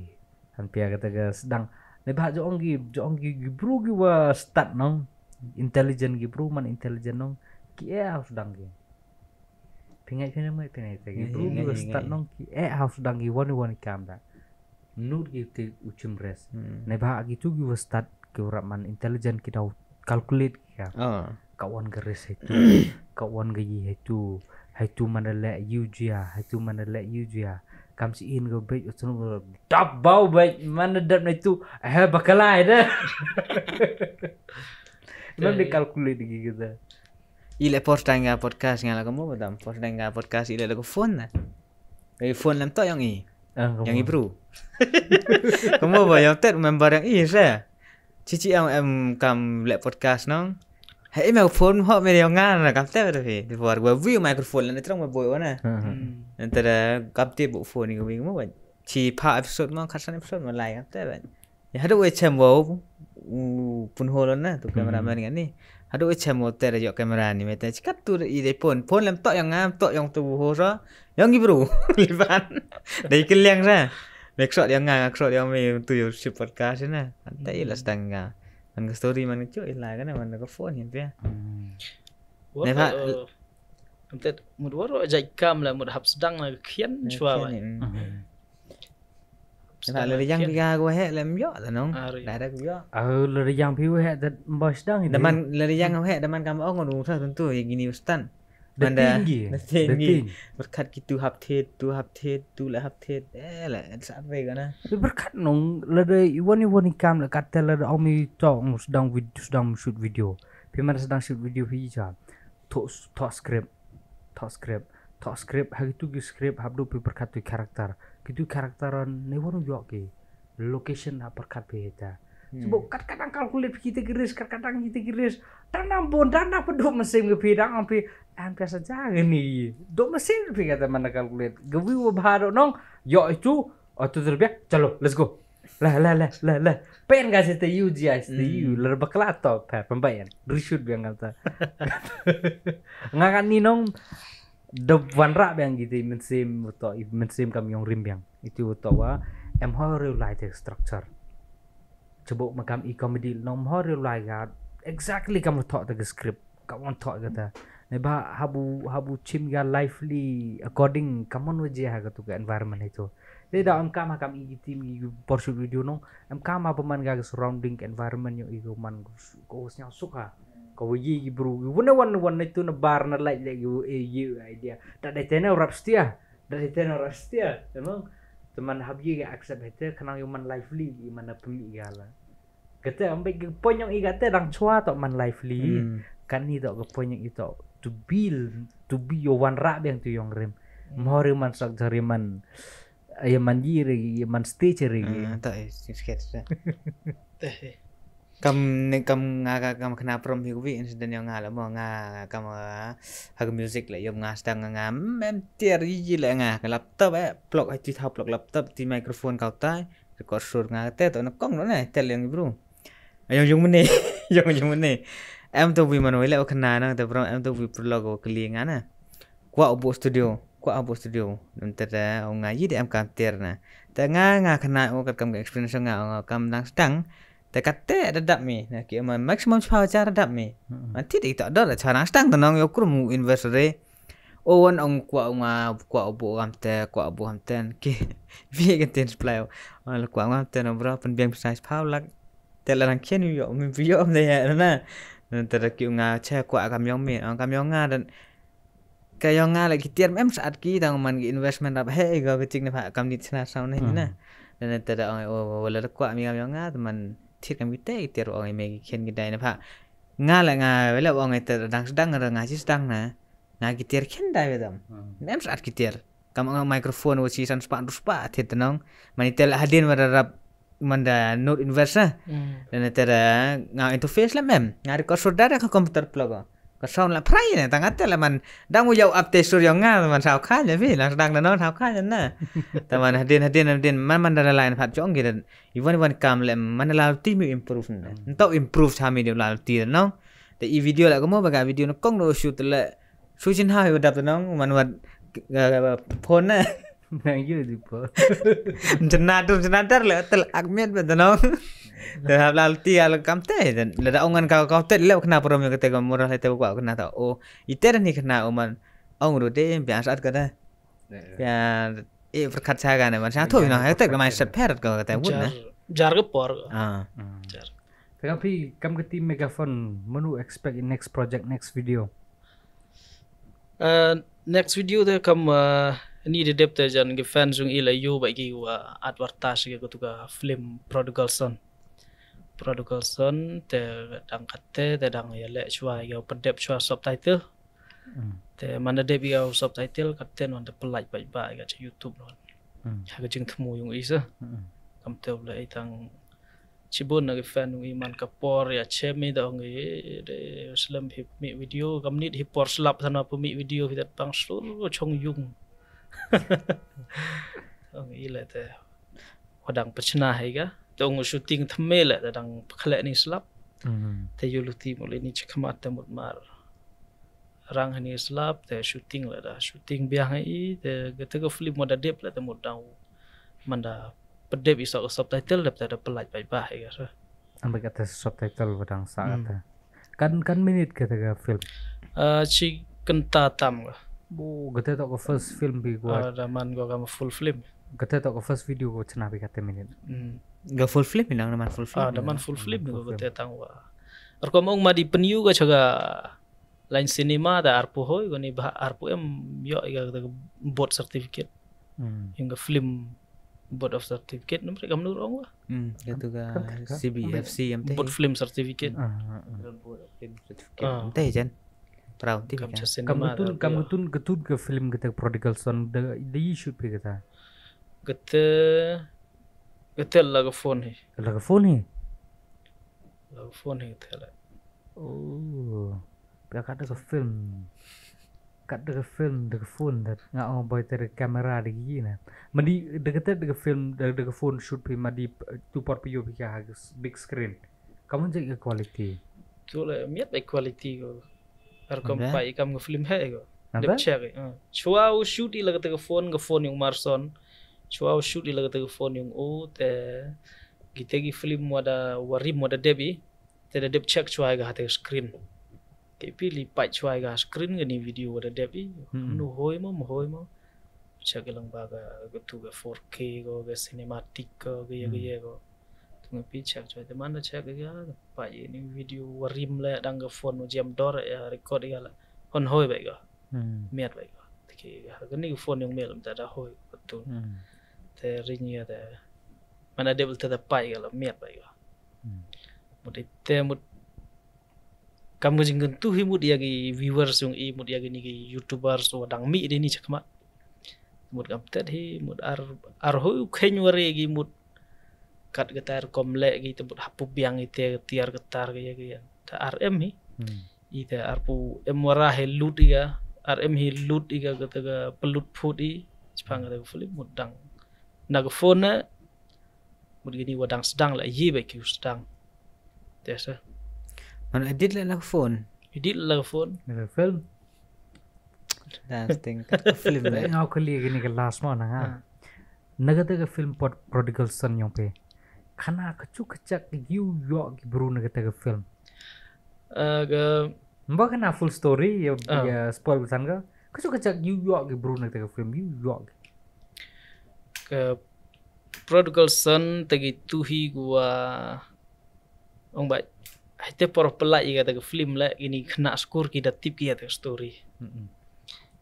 han pia kata ga sdang. Ne ba jong gi jong gi gi bru gi wa start nong. Intelligent gi bru man intelligent nong. Ki eh haus dang gi. Pingai pinai mai pinai te gi bru gi wa start nong ki eh haus dang gi wani wani kam da. Nut gi te uchim res. Ne ba gi tu gi wa start ki wa man intelligent ki dau calculate ki ka. Oh. Ka wan ga res hai tu, ka wan ga yi hai tu, hai tu mana le yu jia, hai tu mana le yu jia. Kam si in ga bej utun dap bau bej mana dap na tu. Eh bakala ida. Mem di calculate gi kita. Ile post dang ga podcast nga la kamu badam post dang ga podcast ile la ko phone na. Ei phone lam to yang i. Yang i bro. Kamu ba yang tet member yang i sa. Cici em em kam lek podcast nong. Hei me phone ho me yang ngan kam te ba phi. Di por gua view microphone lan terang me boy wana. Antara kam te bu phone ni gua mo ba. Ci pa episode mo khasan episode mo lai kam te ba. Ya hadu we chem wo. Pun holon na tu cameraman kan ni. Hadu we chem wo te yok camera ni me te cikat tu i de phone. Phone lam tok yang ngam tok yang tu ho sa. Yang i bro. Liban. Dai keliang sa. Mek shot yang nga shot yang me tu yo shoot podcast na. Ante i la sdang nga. Man ka story man ka chu i la kan man ka phone hin pia. Wah, Ne, Pak. Ante mut waro jai kam la mut hap sdang la khian chwa ba. Ina le yang pia gua he lem yo la nong. Direct yo. Au le yang pia he dat bos dang. Daman le yang he daman kam ong nu sa tentu ya gini ustan. Dating gi. Dating gi. Berkat gitu hap tet tu hap tet tu la hap tet. Eh la sa apa kana. Berkat nong le de iwan iwan ikam le kata le de omi tong sdang vid sdang shoot video. Pi man sdang shoot video pi ja. Tok tok script. Tok script. Tok script ha gitu gi script hap du pi berkat tu karakter. Gitu karakter ne wanu yok ki. Location ha berkat pi heta. Sebab kat kadang calculate kita ki risk kat kadang kita ki risk. Tanam bon tanam pedok mesin ke pi dang ampi. An biasa jaga ni. Dok mesin pi kata mana calculate. Gawi wa bahado nong. Yok itu. Oh tu terbiak. Chalo, let's go. Lah lah lah lah lah. Pen ka sita yu jia sita yu. Ler bakla to pa pembayan. Reshoot biang kata. Ngakan ni nong. De wan rak biang gitu mensim uto mensim kam yong rim biang. Itu uto wa em ho real life structure. Cebok makam i comedy nong ho real life ga exactly kam uto te script. Ka wan thok kata. Ne ba habu habu chim ga lively according kamon waje ha katu ka environment itu. Te da am kam ha kam i team i por shoot video nong. Am kam ha man ga surrounding environment yo i ko man ko snya suk ha. Ko waje i bru. Wana wana wana itu na bar na light le i idea. Da de tena rap stia. Da de tena rap stia. Teman teman hab ye ga accept hete kanang yo man lively i man na pemi ga la. Kata ambil ke ponyong i kata dang chua tok man lively. Kan ni tok ke ponyong i tok to be to be yo wan rak biang tu yong rim. Mhor i man sak jari man ya man ji ri ya man stage ri. Tak eh sikit. Kam ni kam nga ka kam kena prom hi wi incident yang nga la mo nga kam ha music la yom nga sedang nga mem tiar ji la nga ka laptop eh plug ha ti thau plug laptop ti microphone kau tai. Record sur nga te to na kong no ne tel yang bro. Ayong yung mene, yung yung mene. Em to wi man wele o khana na te bro em to wi prolog o kli nga na. Kwa obo studio, kwa obo studio. Nte da o nga yi de em kam ter na. Te nga nga khana o kat kam experience nga o nga kam dang sedang. Te kat te da dap mi na ki ma maximum chwa cha da dap mi. Man ti de to da chwa dang sedang to nong yo krum invest re. O wan ong kwa nga kwa obo kam te kwa obo kam ten ki. Vi kan tin supply. Wan kwa ngam ten bro pen biang pisa pau lak. Te la nang kien ïoh, mi ïoh, ym da ïa na. Nang te da ki nga che kwah kam ïong mi, ong kam ïong nga dan. Ka ïong nga la ki tiar mem sat ki tang man ki investment rap he go ka chik na pha kam ni chna saw ne na. Dan te da ong o la da kwah mi kam ïong nga te man thir kam ki te ki tiar ong me ki kien ki dai na pha. Nga la nga wala ong te dang sdang ra nga chi sdang na. Nga ki tiar kien dai wedam. Mem sat ki tiar. Kam nga microphone wa chi san spah du spah thit nong. Mani tel hadin wa da rap man da note inverse na. Dan te da nga interface la mem. Nga record sur da ka computer plug. Ka sound la prai ne tang atel man dang u yau up te sur yong nga man sau kha ne vi lang dang na non sau kha ne na. Ta man hadin hadin hadin man man da la line phat jong gi dan. Iwan iwan kam le man la ti mi improve ne. Ntau improve cha mi de la ti no. Te i video la ko mo ba ga video no kong do shoot le. Su chin ha yu dap no man wat phone na. Nang yu di po. Jenatur jenatar le tel ak miet ba no. Te hab la ti al kam te dan le da ongan ka ka te le kna prom yo te ko mura le te ko kna ta o. Iter ni kna o man ong ru de biang sat ka da. Ya e perkat cha ga ne man sa tho no ha te ka mai sat pher ko te wut na. Jar jar ka por. Ah. Jar. Te kam phi kam ka team Megaphone manu expect in next project, next video. Uh, next video te kam uh, ni de dep te jan ki fans jong i la yu ba ki wa advertise ki ko tu ka film Prodigal Son. Prodigal Son te dang kate te dang ya le chwa ya pedep chwa subtitle. Te man da dep ya subtitle kate non te pelaj ba ba ya cha YouTube non. Ha ka jing thmu yung isa. Kam te la i tang chibun na ki fan wi man ka por ya chem i da ong i de slem hi mi video kam nit hi por slap thana pu mi video hi dat pang sur chong yung. Ong i le te wadang pachna hi ga te ong shooting thme le te dang pakhle ni slap. Te yu luti mo le ni chakmat te mut mar rang hani slap te shooting le da shooting biang hi te ga te ga film mo da dep le te mut dang man da pedep i sa subtitle dep te da pelaj bai ba hi ga. Ambe kata subtitle wadang sa kata. Kan kan minit kata ka film. Uh, chi kenta tam ga. Bu kata to ka first film bi gua. Uh, da man gua kam full film. Kata to ka first video ko chna bi kata minit. Ga full film inang da man full film. Ah, da man full film ko kata tang wa. Ar ko mong ma di penyu ga chaga line cinema da arpu hoi ko ni ba arpu em yo ga kata board certificate. Yung ga film board of certificate numre kam nur ong wa. Hmm, katu ga C B F C em te. Board film certificate. Board of film certificate. Em te jan. Proud ti kam cha cinema. Kam tun kam tun ka film kata Prodigal Son da da yi shoot pi kata. Kata kata la ka phone hi. La ka phone hi. La ka phone hi kata la. Oh. Pia kat da ka film. Kat da ka film da ka phone da nga ong boy te da camera da ki na. Madi da ka te da ka film da da ka phone shoot phi madi tu por pio phi ka ha big screen. Kamun jek ka quality. Tu la miat da quality ko. Ar kom pa i kam ka film he ko. Dep check. Chua u shoot i la ka te ka phone ka phone yung Marson. Chua u shoot i la ka te ka phone yung u te. Kita ki film wada warim wada dep i. Te da dep check chwa ga ha te screen. Ke pi li pait chwa ga screen ga ni video wa da dep i. Mnu hoi mo mo hoi mo. Check ga lang ba ga ga tu ga four K go ga cinematic go ga ye ga ye go. Tu nga pi check chwa te man da check ga pait ni video warim le dang ga phone jam dor ya record ga la. Hon hoi ba ga. Miat ba ga. Te ke ga ga ni phone yung mel ta da hoi ba tu. Te ring ya te. Man da dep te da pait ga la miat ba ga. Mut ite mut kam ka jingkyntu hi mut ïa ki viewers jong i mut ïa kini ki YouTubers wa dang mih dei ni chakmat. Mut kam tet hi mut ar ar hu kheiñ ware ki mut kat ka tar kom leh ki te mut hapu biang ite tiar ka tar ka ïa ki ïa. Ta ar em hi. Ite ar pu em wara hi lut ïa ar em hi lut ïa ka ta ka pelut phut i. Chipang ka ta ka film mut dang na ka phone na mut gini wa dang sdang la yi ba ki sdang. Te sa. Man edit la na phone. Edit la phone. Na film. Dang sting kat ka film la. Ngau kali gini ka last mo na ha. Na kata ka film Prodigal Son yong pe. Kana ka chu ka chak yu yo ki bru na kata ka film. Ka Mba kana full story ya spoil bisan ka. Ka chu ka chak yu yo ki bru na kata ka film yu yo. Ka Prodigal Son ta ki tu hi gua Ong ba, hai te por pynlait ïa kata ka film la, ini khynnah skur ki da tip ki ïa ta ka story. Mm-mm.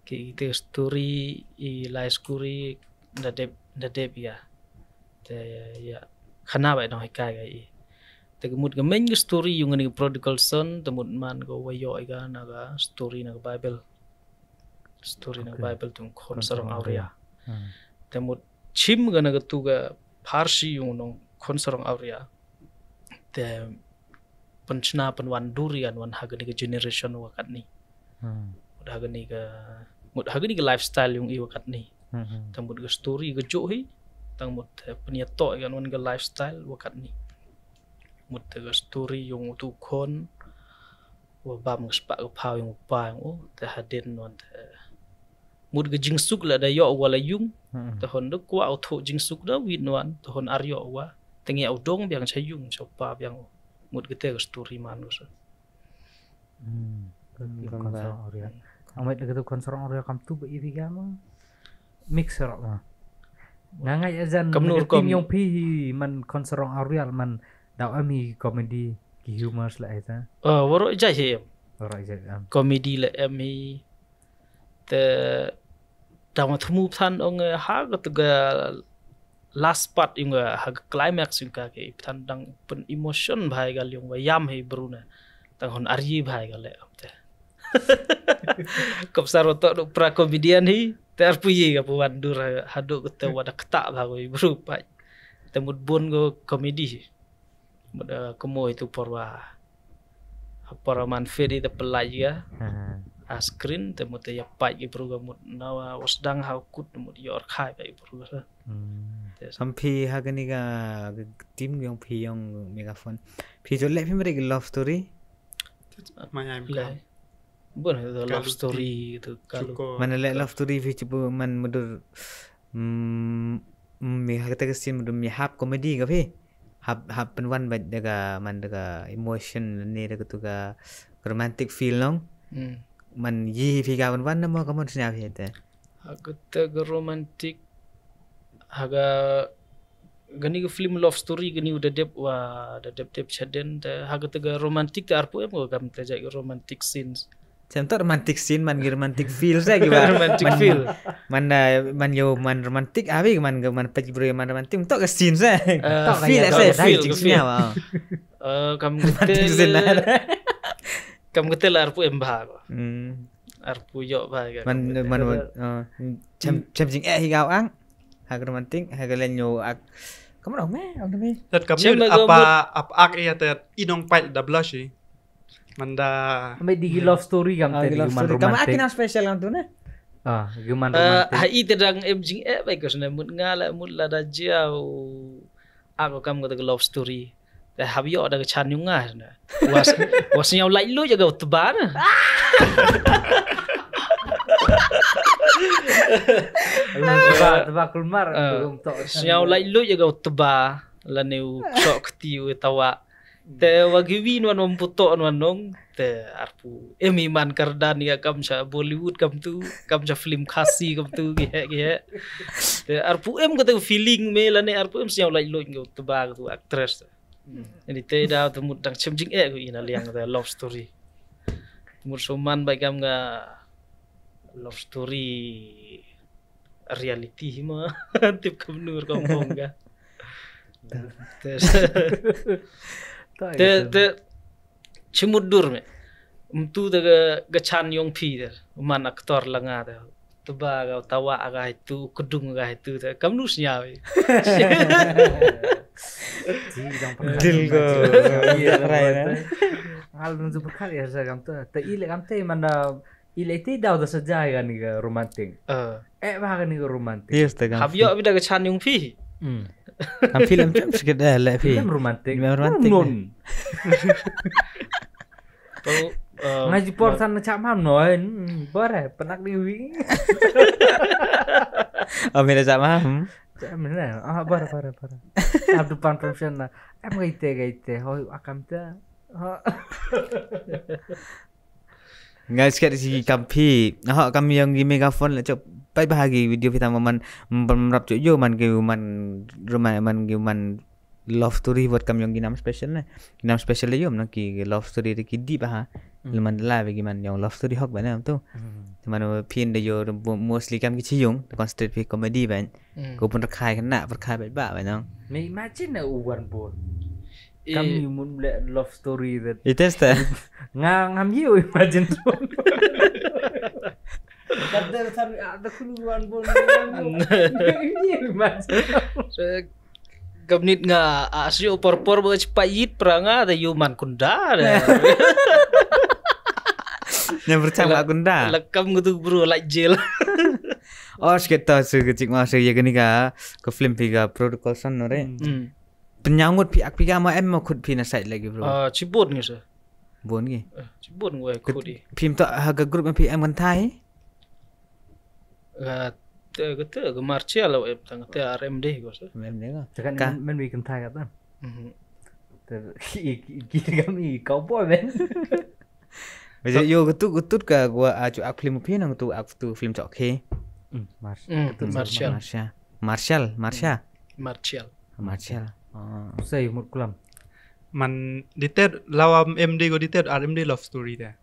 Ki ta ka story, i lai skur i da dep, da dep ïa. Te ïa, khana ba dang hikai ka i. Te ka mut ka main ka story ïa kane ka prodigal son, te mut man ka wa ïoh ïa ka na ka story na ka Bible. Story na ka Okay. Bible tung khun Khun sarong sarong awria. Awria. Hmm. Te mut chim ka na ka tu ka pharshi ïa u nong khun sarong awria. Te pynchna pynwan dur ïa wan ha kane ka generation wa katni. Hmm. Mut ha kane ka, mut ha kane ka lifestyle ïa u i wa katni. Hmm, hmm. Te mut ka story ka joh hi. Te mut, eh, pynïatoh ïa wan ka lifestyle wa katni. Mut te ka story ïa u tu khun wa bam ka spah ka phaw ïa u pa ïa u, te hadien wan te. Mut ka jingsuk la da ïoh wa la ïung, Hmm. te hon da kwah u thoh jingsuk da wit wan, te hon ar ïoh wa. Te ngi u dong biang cha ïung, cha pa biang u. Mut kata ka story man ka sa. Hmm. Ki Kan khun ba. sarong awria. Amai da kata khun sarong awria kam tu ba i bi ga ma. Mix sarong ma. Nga ngai ajan Kam nur ka team kam. Yong phi hi man khun sarong awria man daw am hi comedy ki humor la ai ta. Ah, waroh jai hi em. Waroh jai em. Comedy la em hi. Te dang thmu phan ong, eh, ha ka tu ka last part ïa nga ha ka climax ïa ka ki phan dang pyn emotion bha ïa ka liang wa ïam hi bru na. Tang hon ar i bha ïa ka le am te. Kop sar wa tok duk pra comedian hi, te arpu ïa ka pu wan dur ha, ha duk te wa da kata bha ko i bru pa. Te mut bun ko comedy hi. Mut, eh, kamo itu por wa. Por man fit itu pelai ya. Ha, ha. A screen te mut ya pai ki bru ga mut nawa was dang ha kut mut yor khai pai bru ga. Hmm. Yes. Sam phi ha kani ka, ka team yong phi yong Megaphone. Phi jole phi mari ki love story. Mai ai. Le. Bun itu love story itu kalu. Mana le love story phi cuba man mudur. Hmm, hmm, mi ha kata ka scene mudur mi hap comedy ka phi. Hap, hap pynwan bad da ka man da ka emotion ne da ka tu ka romantic feel nong. Hmm. Man yi phi ka pynwan na mo ka mon snya phi te. Ha kata ka romantic ha ka gani ka film love story gani u da dep wa da dep dep chaden te ha kata ka romantic te arpu em ko kam te jai ka romantic scenes. Sem to romantic scene man ki romantic feel sa ki ba. Romantic feel. Man, uh, man yo man romantic abi man ke man pej bro man romantic to ke scene sa. Uh, feel sa feel, feel. Uh, kam romantic scene. Kam ketel arpu em bha ko. Hmm. Arpu yo bha ko. Man man uh, chem chem jing eh hi gao ang. Ha romantic ha ke len yo ak. Kamu dong me, ang me. Tat kam apa apa ak ya tat inong paj da blush. Manda. Ambe di love story kam te di man romantic. Kam aki na special kam tu ne? Ah, di man romantic. Ha i te dang em jing eh bai ko sene mut nga la mut la da jiau. Ako kam ko te love story. Te hab yo da ka chan yung nga sene. Was was nyau lai lu jaga utba na. Utba kulmar. Nyau lai lu jaga utba la ne u sok ti u tawa. Te wa ki wi nwan wan puto nwan nong te arpu em i man kardan ya kam cha Bollywood kam tu kam cha film Khasi kam tu ki he ki he. Te arpu em ka te feeling me la ne arpu em siaw lai loj ngi te ba ka tu actress. Ini te da te mut dang chem jing eh ku ina liang te love story. Mut so man bai kam nga love story reality hi ma tip kam nur kam phong ka. Te te te chimut dur me. Mtu te ga ga chan yong phi te man actor la nga te. Te ba ga tawa ga hai tu kudung ga hai tu te kam nu snya we. Dil go. Ngal nu super khat ya sa kam te. Te ile kam te man da Ile ti daw da saja ya ni ga romantic. Eh ba ga ni ga romantic. Yes ta ga. Hab yo bi da ga chan yung phi. Hmm. Am film film sikit dah le phi. Film romantic. Film romantic. Non. Tu ngaji por san na chak mam noi. Bare penak di wi. Am ila chak mam. Chak mam na. Ah bare bare bare. Ab depan pension na. Am gaite gaite hoi akam ta. Ngai sket si kam phi. Ho kam yong gi Megaphone la chop. Pai bah gi video phi tam man mrap chok yo man gi man rumah man gi man love story wat kam ïong ki nam special ne. Ki nam special de ïoh na ki love story de ki deep ha. Leman la be ki man ïong love story hok ba ne tu. Te man phin de ïoh mostly kam ki chi ïong, concentrate phi comedy ba. Ko pun rakhai kena rakhai ba ba ba nong. Me imagine na u wan bun. Kam ni mun le love story that. It is ta. Nga ngam ïoh imagine. Kadar sar ada kulu wan bun. Imagine. Kamnit nga a sio por por ba cepat yit peranga da yu man kunda da. Nya bercang ba kunda. Lekam gitu bro like jail. Oh, sikit tau su kecik ma su ya kani ka ke film phi ka Prodigal Son no re. Hmm. Penyangut phi ak phi ka ma em ma khut phi na side lagi bro. Ah, cibut ngi sa. Bun ngi. Eh, cibut ngi wai khut di. Phim to ha ka group phi em kan thai. Ga te ga te ga Martial lo em tang te R M D ko sa. Em ne ka. Tekan men wi kan thai ka ta. Mhm. Ter ki ki ki kami cowboy ben. Wajah yo getut getut ka gua aju ak film phi nang tu ak tu film chok he. Hmm, Martial. Martial. Martial. Martial. Martial. Martial. Oh. Usai mut kulam. Man detail lawa M D go detail R M D love story da.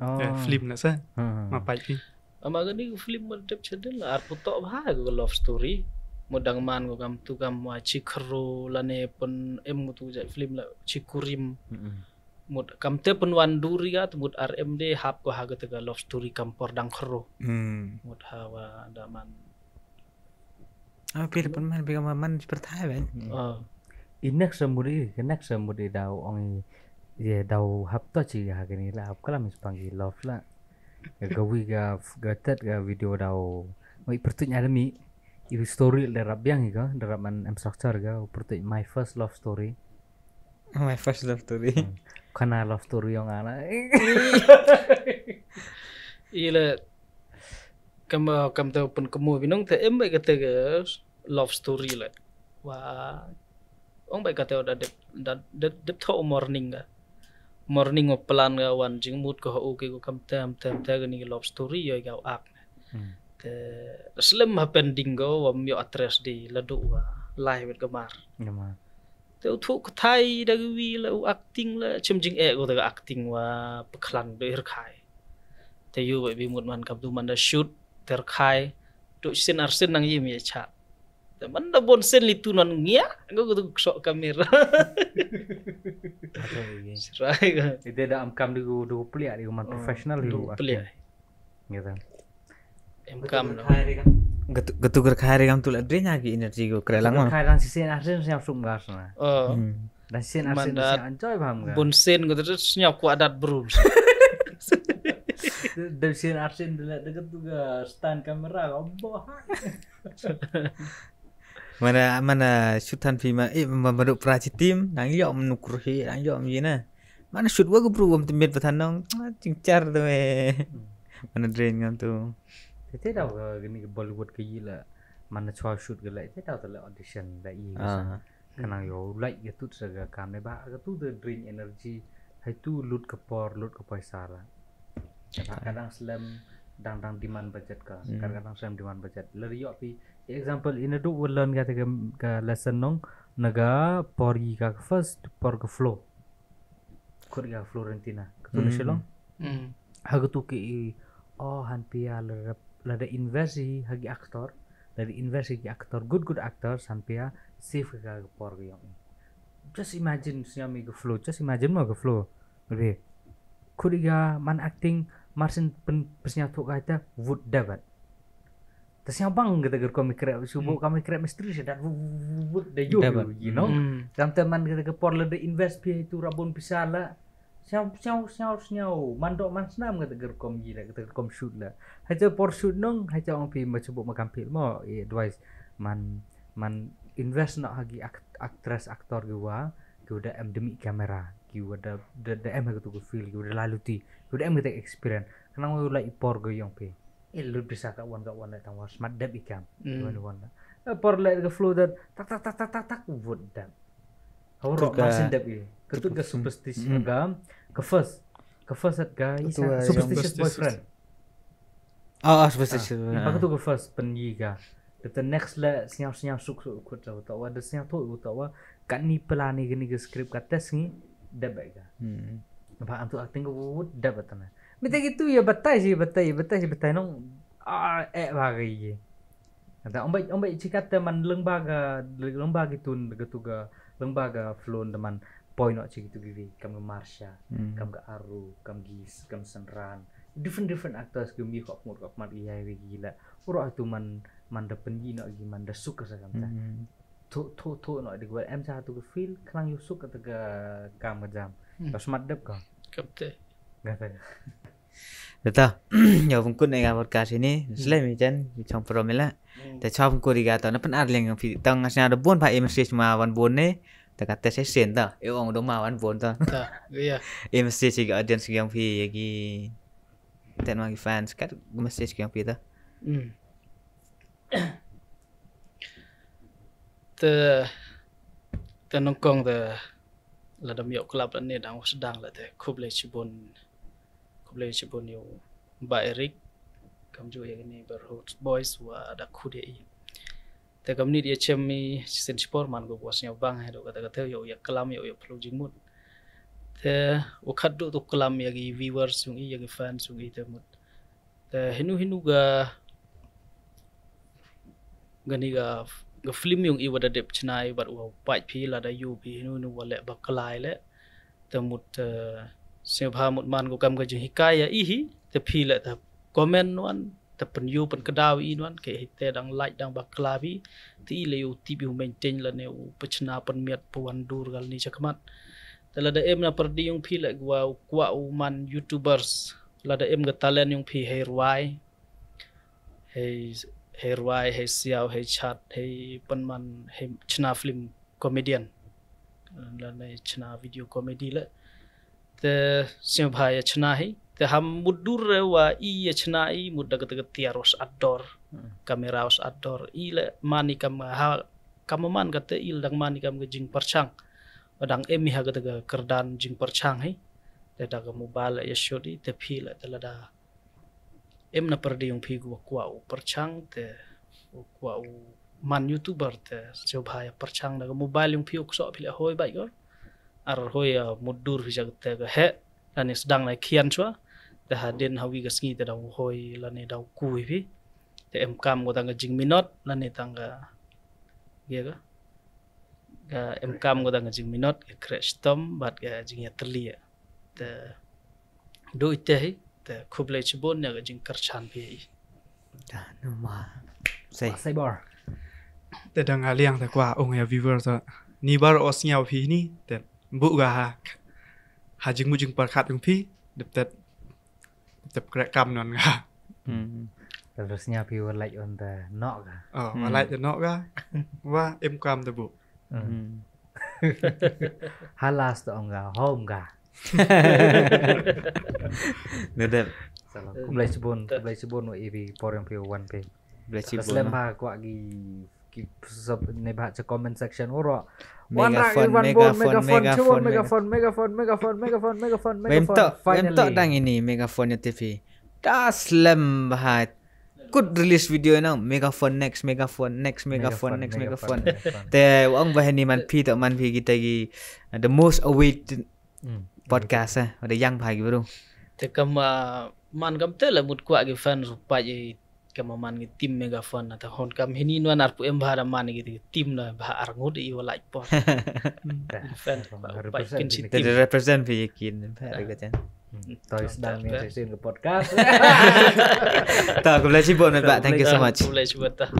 Oh. Eh, film na sa. Hmm. Ma pai phi. Ama gani film ma dep chadil ar putok bha go love story. Mo dang man go kam tu kam wa chi khro lane pun em go tu ja film la chi kurim. Hmm. Mut kam te pun wan duri ga mut R M D hap ko ha ga te ga love story kam por dang khro. Hmm. Mut ha wa da man. Ah, pil pun man pil man perthai ben. Ah. I next sa mut i, ke next sa mut i dau ong i, ye dau hap to chi ha kini la hap kalam is pang i love la. Ga wi ga ga tet ga video dau. Wi pertuit nya demi. I story le rap biang i ga, da rap man em structure ga, pertuit my first love story. My first love story. Hmm. Kana love story yong ana. Ila kam kam te pun kemu binong te em bai kate ga love story la. Wa ong bai kate da dep da dep tho morning ga. Morning o plan ga wan jingmut ko ho ke ko kam tem tem te ga ni love story yo ga ak. Hmm. Te slem ha pending go wa myo address di la du wa lai wet ga mar. Ga mar. Te u thuk kathai da wi la u acting la chim jing e go da acting wa paklan de rkhai. Te yu ba bi mut man kam tu man da shoot te rkhai. Tu sin ar sin nang yim ye cha. Te man da bon sin li tu non ngia go go sok kamera. Rai ga. Ide da am kam di go do plia di go man professional yu. Plia. Gitu. Em kam no. Gatu gatu ger khai re kam tu la dre nya ki energy ko kre lang ma. Khai lang sisi na sen siap sum gas na. Oh. Dan sisi na sen siap enjoy paham ga. Bun sen ko tu siap ku adat bru. Dan sisi na sen de la de gatu ga stand kamera ko bo. Mana mana shoot han phi ma eh ma ma duk pra chi team nang yok mnuk ruhi nang yok mi na. Mana shoot wa ko bru wam temit patan nong. Ching char tu eh. Mana drain ngam tu. Te te daw ka gini ka Bollywood ka yi la mana chwa shoot ka la te daw ta la audition da yi ka sa. Ka nang yo like ka tut sa ka kam ne ba ka tu the drain energy. Hai tu lut ka por lut ka paisa la. Ka dang slem dang dang demand budget ka. Ka dang slem demand budget. La ri yo pi example ina du wa learn ka te ka lesson nong na ka por yi ka first por ka flow. Khut ga Florentina. Ka tu na Shillong. Ha ka tu ki i oh han pia la da invest hi ha ki actor. La da invest hi ki actor good good actors han pia save ka ka por ka yong. Just imagine sñiaw mi ka flow. Just imagine mo ka flow. Be khut ga man acting marsin pen pesñiaw tu ka ta would David. Ta sñiaw bang kata ka rukom i krep, subu kam i krep mistri sha dat, wut, wut, wut, da yu, yu, you know. Kam ta man kata ka por la da invest phi tu rabun pisa la. Sñiaw, sñiaw, sñiaw, sñiaw. Man dok man snam kata ka rukom yi la, kata ka rukom shoot la. Hai ta por shoot nong, hai ta ong phi ma subu ma kam phi mo, i advice. Man, man invest na ha ki actress, actor ki wa, ki wa da em demi kamera, ki wa da, da, da em ha katu ka field, ki wa da laluti, ki wa da em kata experience. Kanang wa la i por ka yong phi. Eh, lut bisa ka wan ka wan le tang war smat dep i kam. Wan wan. Eh, por le ka flow dat tak tak tak tak tak tak wut dep. Hawro ka masin dep i. Ka tut ka superstition ka ka first. Ka first at ka superstitious boyfriend. Ah, ah, superstitious. Ba ka tu ka first pen yi ka. The next le sñiaw sñiaw suk suk kut sa utawa the sñiaw tu utawa Katni pela ni kani ka script ka test ngi dep ba ka. Ba antu acting ko dep ba tana. Mita gitu ya batai sih batai batai sih batai nong ah eh ba ka ye. Kata ombai ombai cikata man lengba ka lengba gitun gatu ka lengba ka flow da man poi no ci gitu givi kam ka Marsha kam ka Aru kam Gis kam Senran different different actors ki mi khop mut khop mat ki yai wi gila uro tu man man da penji no gi man da suk ka sa kam ta. Thu thu thu no di gwal em cha tu ka feel klang yu suk ka ta ka kam ka jam. Ka smat dep ka. Kapte. Gata. Data. Ya bungkut ne ka podcast ini. Slem ijan chong pro mila. Ta chong bungkut di gata na pen ar leng phi tang sna da bon pha em sis ma wan bon ne. Ta kata sesen ta. E ong do ma wan bon ta. Ta. Iya. Em sis ga audience ga phi ya gi. Ten ma gi fans kat message ga phi ta. Te te nongkong te la dam yok club la ne dang sdang la te khublei chibun khublei chibun yu ba Eric kam ju ya ni bar boys wa da khude i te kam ni dia chem mi sin sport man go bos nya bang he do kata kata yo ya kelam yo ya pelu jingmut te u khat du tu kelam ya gi viewers yung i ya gi fans yung i te mut te hinu hinu ga gani ga ga film yung i wada dep chnai bad wa pait phi lada yu phi hinu hinu wa le ba klai le te mut te sngewbha mut man ko kam ga jing hikaya i hi te phi le te comment wan te pen yu pen kedaw i wan ke hi te dang like dang ba kla phi te i le yu tip yu maintain la ne u pechna pen miat pu wan dur gal ni chakmat te lada em na perdi yung phi le gwa u kwa u man youtubers lada em ga talent yung phi hei rwai hei hei rwai hei siaw hei chat hei penman hei chna film comedian lane chna video comedy le te sngewbha ya chna hi te ham mut dur re wa i ya chna i mut da kata kata tiar was ador kamera was ador i le mani kam ha kam man kata i le dang mani kam ka jing perchang dang em ha kata ka kerdan jing perchang hi te da ka mobile ya shoot i te phi le te lada em na perdi yung phi wa kwa u perchang te u kwa u man youtuber te sngewbha ya perchang da ka mobile yung phi u kso phi le hoi bai ko ar hoi ya mudur phi jak te ka he lane sdang na khian chwa te hadin hawi ka sngi te da u hoi lane da u kui phi te em kam ko tang ka jing minot lane tang ka ya ka ka em kam ko tang ka jing minot ka crash tom bat ka jing ya telia te du ite hi te khublei chibun ya ka jing kerchan phi i. Numa. Sei. Cyber. Te dang aliang te kwa ong ya viewer sa ni bar os nyau phi ni te bu ga ha ha jing mu jing perkhat yung phi dep tet dep krek kam non ga. Terus nya phi wa like on the nok ga. Oh, wa like the nok ga. Wa em kam te bu. Halas to ong ga home ga. Nedep. Kublai chibun, kublai chibun wa ibi por yang phi wan phi. Blai Slem chibun. Ba kwa gi ki sub ne ba cha comment section uro. Megaphone, megaphone, megaphone, megaphone, megaphone, megaphone, megaphone, megaphone, megaphone, Wem tok, wem tok dang ini megaphone ya T V. Da slem ba. Kut release video na megaphone next megaphone next megaphone next megaphone. Te ong ba ni man phi tok man phi kita gi uh, the most awaited podcast eh. Ada yang ba gi bro. Te kam uh, man kam te la mut kwa gi fans pa ji kam man gi team megaphone ta hon kam hini nuan ar pu em ba da man gi team na ba ar ngut i wa like por. Fan pa kin si Te team. Represent phi kin ba ri ka chen. Toy sedang ni session ke podcast. Ta ko blai chibun ba. Thank you so much. Boleh cuba ta.